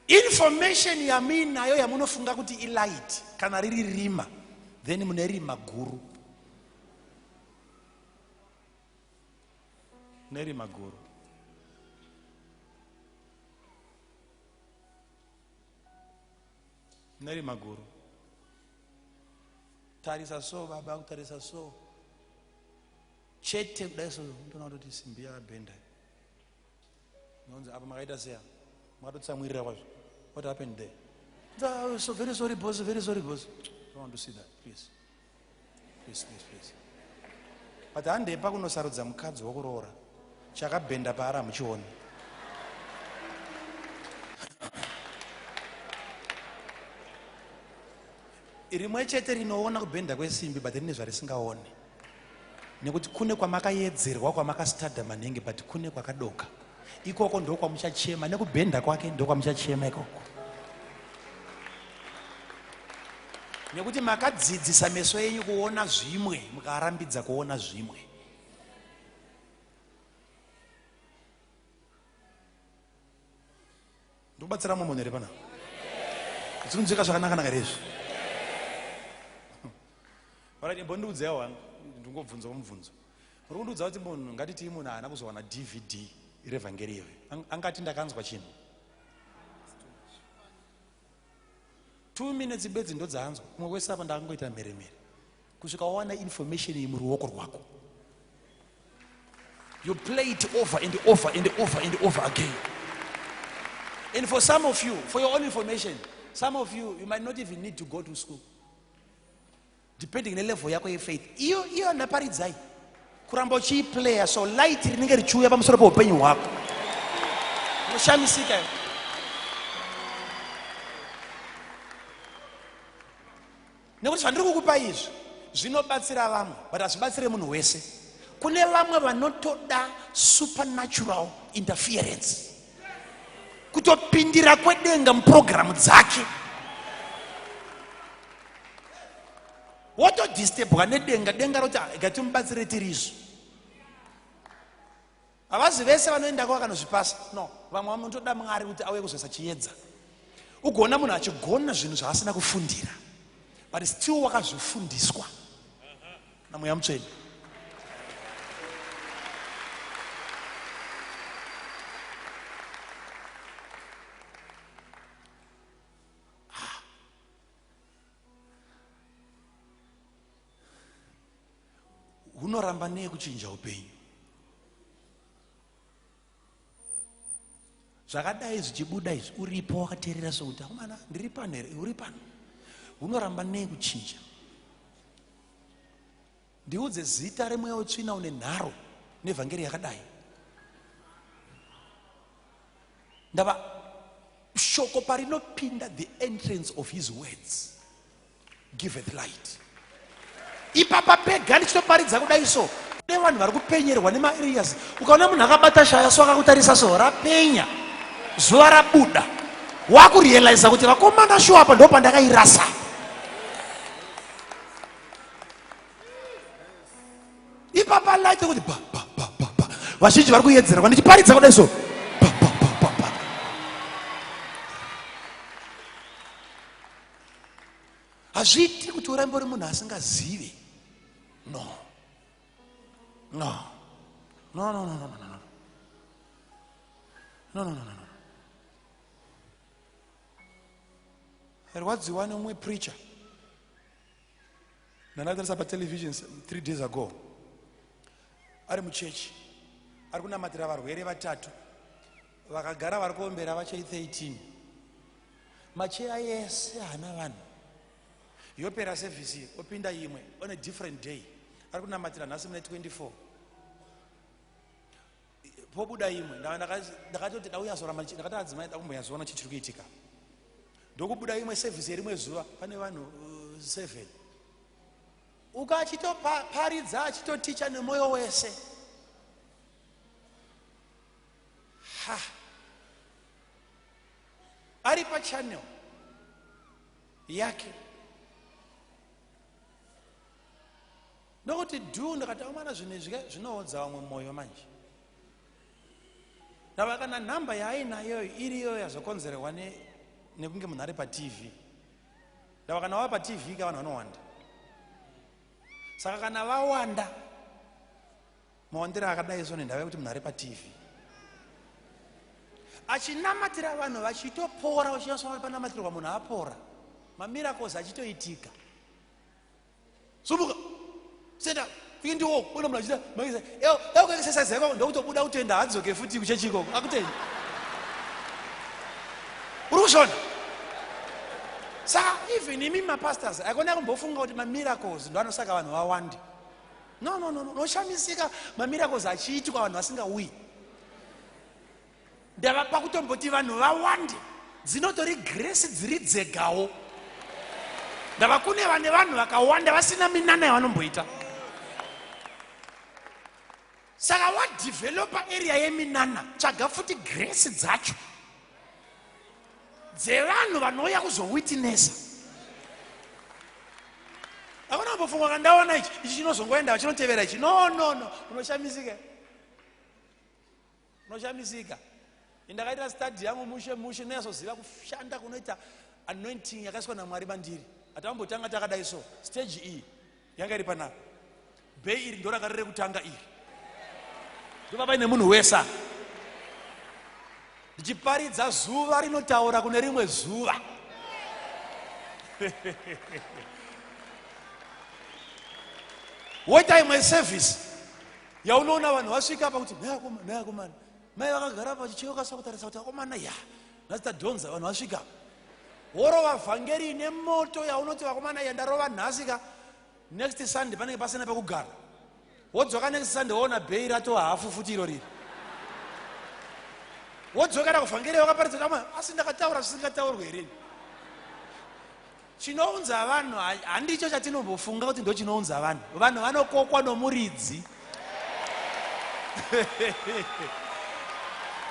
Information yamuinayo yamunofunga kuti ilight, kana riri rima, then mune rima guru. Nerima guru. Nerima guru. Tarisa so baba, kutarisa so. Chete kudai so ndoona kuti simbi yakabhenda. Nonzi apa makaita seya. Makatotsamwirira kwazvo. What happened there? Ah, so very sorry boss, very sorry boss. Don't want to see that, please. Please, please, please. But handepa kunosarudza mukadzi wokuroora. Chakabhenda paari hamuchioni. Rimwe chete rinoona kubhenda kwesimbi but rine zvarisingaoni. Nekuti kune kwamakayedzerwa kwamakastada maningi but kune kwakadoka. Ikoko ndokwamuchachema nekubhenda kwake ndokwamuchachema ikoko. Nekuti makadzidzisa meso enyu kuona zvimwe mukaarambidza kuona zvimwe. Ndikubatsira mumwe munhu here pana? Zvinonzwika zvakanaka naka here izvi? Alright, imbondiudzaiwo hangu, ndingobvunzawo mubvunzo. Muri kundiudza kuti munhu ngatitii munhu haana kuzowana DVD revhangeri iyoyo. Angati ndakanzwa chinhu. 2 minutes bedzi ndodzaanzwa. Kumwe kwese apa ndakangoita mheremhere. Kusvika wawana information iyi muruoko rwako. You play it over and over and over and over again. And for some of you, for your own information, some of you, you might not even need to go to school. Depending nelevel yako yefaith. Iyo, iyo ndaparidzai. Kuramba uchiiplaya, so light rinenge richiuya pamusoro peupenyu hwako. Unoshamisika iwe. Nekuti zvandiri kukupa izvi zvinobatsira vamwe, but hazvibatsire munhu wese. Kune vamwe vanotoda supernatural interference, kutopindira kwedenga mupurogiramu dzake, wotodisturbwa nedenga, denga roti ah, gatimubatsire tirisu. Havazi vese vanoendako vakanozvipasa. No, vamwe vanotoda Mwari kuti auye kuzoisa chiedza. Ugoona munhu achigona zvinhu zvaasina kufundira, but still wakazvifundiswa naMweya Mutsvene. Hunoramba nei kuchinja upenyu? Zvakadai zvichibuda izvi, uripo wakateerera sokuti akomana ndiri pano here, uri pano. Hunoramba nei kuchinja? Ndiudze zita remweya wetsvina une nharo nevhangeri yakadai. Ndava shoko parinopinda, the entrance of his words giveth light. Ipapa pega ndichitoparidza kudai so, kune vanhu vari kupenyerwa nemaareas. Ukaona munhu akabata shaya so akakutarisa so, rapenya zuva rabuda, wakurealiza kuti vakomana shuwa apa ndo pandakairasa. Ipapa light kuti ba ba ba ba ba, vazhinji vari kuyedzerwa ndichiparidza kudai so, ba ba ba ba ba. Hazviiti kuti urambe uri munhu asingazive. No, no, no, no, no, no, no, no, no, no, no, no. Rwadziwa nemumwe preacher ndandakatarisa patelevision 3 days ago, ari muchechi, ari kunamatira varwere vatatu vakagara vari kuombera vacho i13. Macheya yese haana vanhu. Yopera sevhisi, opinda imwe on a different day, ari kunamatira nhasi mune 24, pobuda imwe. Ndakatoti dauyasoramba, ndakati adzimai dakumbonyazoona chii chiri kuitika. Ndokubuda imwe sevhisi yerimwe zuva, pane vanhu 7. Ukachitoparidza, achitoticha nemwoyo wese. Ha, ari pachannel yake. Ndokuti dhu, ndikati amana, zvinhu izvi zvinoodza vamwe mwoyo manje. Ndava kana nhamba yaainayoyo iriyo yazokonzerwa nekunge munhu ari paTV. Ndava kana wava paTV ka, vanhu vanowanda. Saka kana vawanda mawandiro akadai so, nendava yekuti munhu ari paTV achinamatira vanhu vachitopora, uchinyatsona panamatirwa munhu apora, mamiracles achitoitika, sumuka, stand up, ndiwo una munhu achiita exercise yako, ndokutobuda kutoenda, hadzoke futi kuchechi ikoko akutenda. Uri kuzviona? Saka even imi mapastors, aikona kumbofunga kuti mamiracles ndo anosaka vanhu vawande. No, no, no, no. Unoshamisika mamiracles achiitwa vanhu vasingauyi. Ndava pakutomboti vanhu vawande, dzinotori grace dziri dzegawo. Ndava kune vane vanhu vakawanda vasina minana yavanomboita. Saka wadevelopa area yeminana, tsvaga futi grace dzacho dzevanhu vanouya kuzowitnessa. Hakuna kumbofunga kandaona ichi, ichi chinozongoenda, chinotevera ichi. No, no, no. Unoshamisika, unoshamisika. Ndakaita study yangu mushe mushe, ndinyazoziva kushanda kunoita anointing yakaiswa naMwari mandiri. Hatambotanga takadai. So stage iyi yanga iri panapa, bay iri ndo ranga riri rekutanga iri, ndova paine munhu wese. Ndichiparidza zuva rinotaura kune rimwe zuva. Woita imwe service yaunoona vanhu vasvika pa kuti nhayakomana, nhayakomana, mai vakagara pachicheuka sakutarisa kuti akomana ya nhasi tadhonza, vanhu vasvika. Worova vhangeri ine moto yaunoti vakomana yandarova nhasi ka, next Sunday panenge pasina pekugara. Wodzoka next Sunday, woona bay ratova hafu futi iro riri. Wodzokera kuvhangeri wakaparidza kuti asi ndakataura zvisingataurwe here? Chinounza vanhu handicho chatinombofunga kuti ndo chinounza vanhu. Vanhu vanokokwa nomuridzi.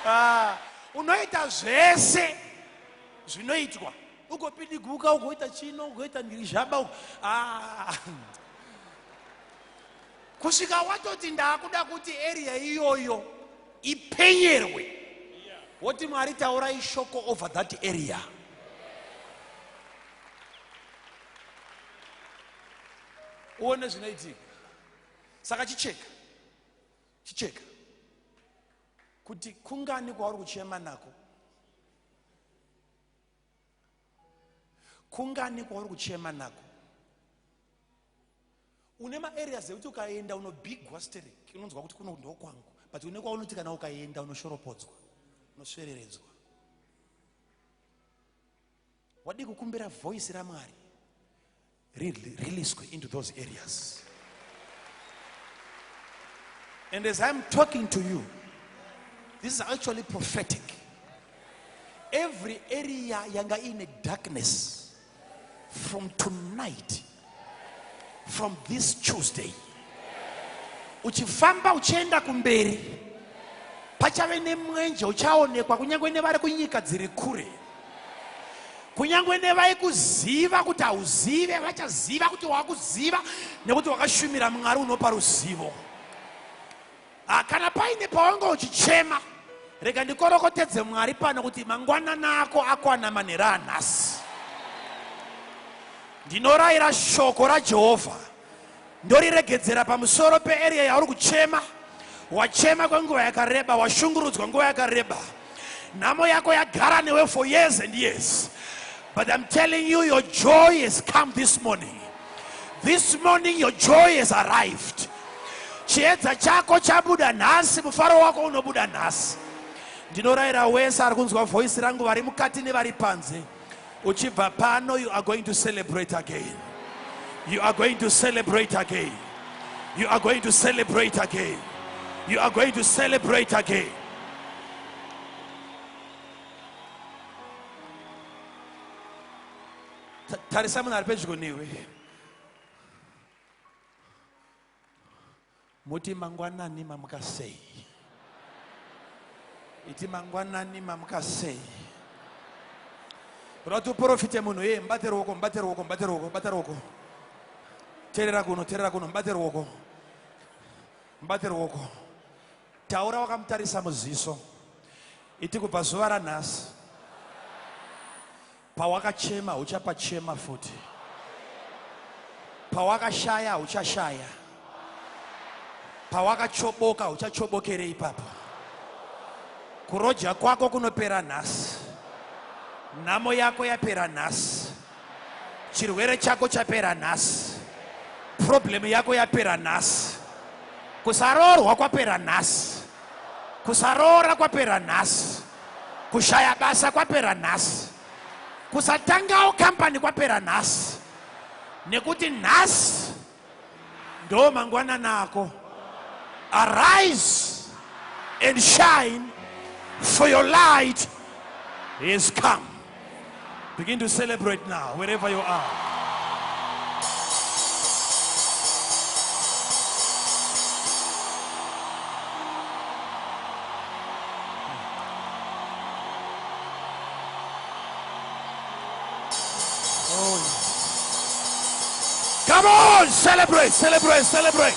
Ah, unoita zvese zvinoitwa, ugopidiguka, ugoita chino, ugoita zhaba, ah. Kusvika watoti ndaakuda kuti area iyoyo ipenyerwe, woti Mwari taurai shoko over that area. Uone zvinoitika. Saka chicheka, chicheka kuti kungani kwauri kuchema nako, kungani kwauri kuchema nako. Une maareas ekuti ukaenda unobhigwa sterek, unonzwa kuti kuno ndokwangu, but une kwaunoti kana ukaenda unoshoropodzwa, unosvereredzwa. Wadii kukumbira voice raMwari releaswe into those areas? And as I'm talking to you, this is actually prophetic. Every area yanga ine darkness, from tonight, from this Tuesday uchifamba uchienda kumberi, pachave nemwenje uchaonekwa kunyange nevari kunyika dziri kure. Kunyange nevaikuziva kuti hauzive, vachaziva kuti wakuziva, nekuti wakashumira Mwari unopa ruzivo. Ah, kana paine pawanga uchichema, rega ndikorokotedze Mwari pano kuti mangwanana ako akwana manhero anhasi. Ndinorayira shoko raJehovha ndoriregedzera pamusoro pearea yauri kuchema. Wachema kwenguva yakareba, washungurudzwa nguva yakareba, nhamo yako yagara newe for years and years, but I'm telling you, your joy has come this morning. This morning your joy has arrived. Chiedza chako chabuda nhasi, mufaro wako unobuda nhasi. Ndinorayira wese ari kunzwa voice rangu, vari mukati nevari panze, uchibva pano, you are going to celebrate again. You are going to celebrate again. You are going to celebrate again. You are going to celebrate again. Tarisa munhu ari pedyo newe, muti, "Mangwanani, mamuka sei?" Iti, "Mangwanani, mamuka sei?" Kuda kuti uprofite munhu iye, mubate ruoko, mubate ruoko, mubate ruoko, bata ruoko. Teerera kuno, teerera kuno, mubate ruoko, mubate ruoko. Taura wakamutarisa muziso, iti, "Kubva zuva ranhasi, pawakachema uchapachema futi, pawakashaya uchashaya, pawakachoboka uchachobokere ipapo. Kuroja kwako kunopera nhasi, nhamo yako yapera nhasi, chirwere chako chapera nhasi, problem yako yapera nhasi, kusaroorwa kwapera nhasi, kusaroora kwapera nhasi, kushaya basa kwapera nhasi, kusatangawo kambani kwapera nhasi, nekuti nhasi ndo mangwanani ako. Arise and shine, for your light has come." Begin to celebrate now, wherever you are. Oh, yes. Come on, celebrate, celebrate, celebrate.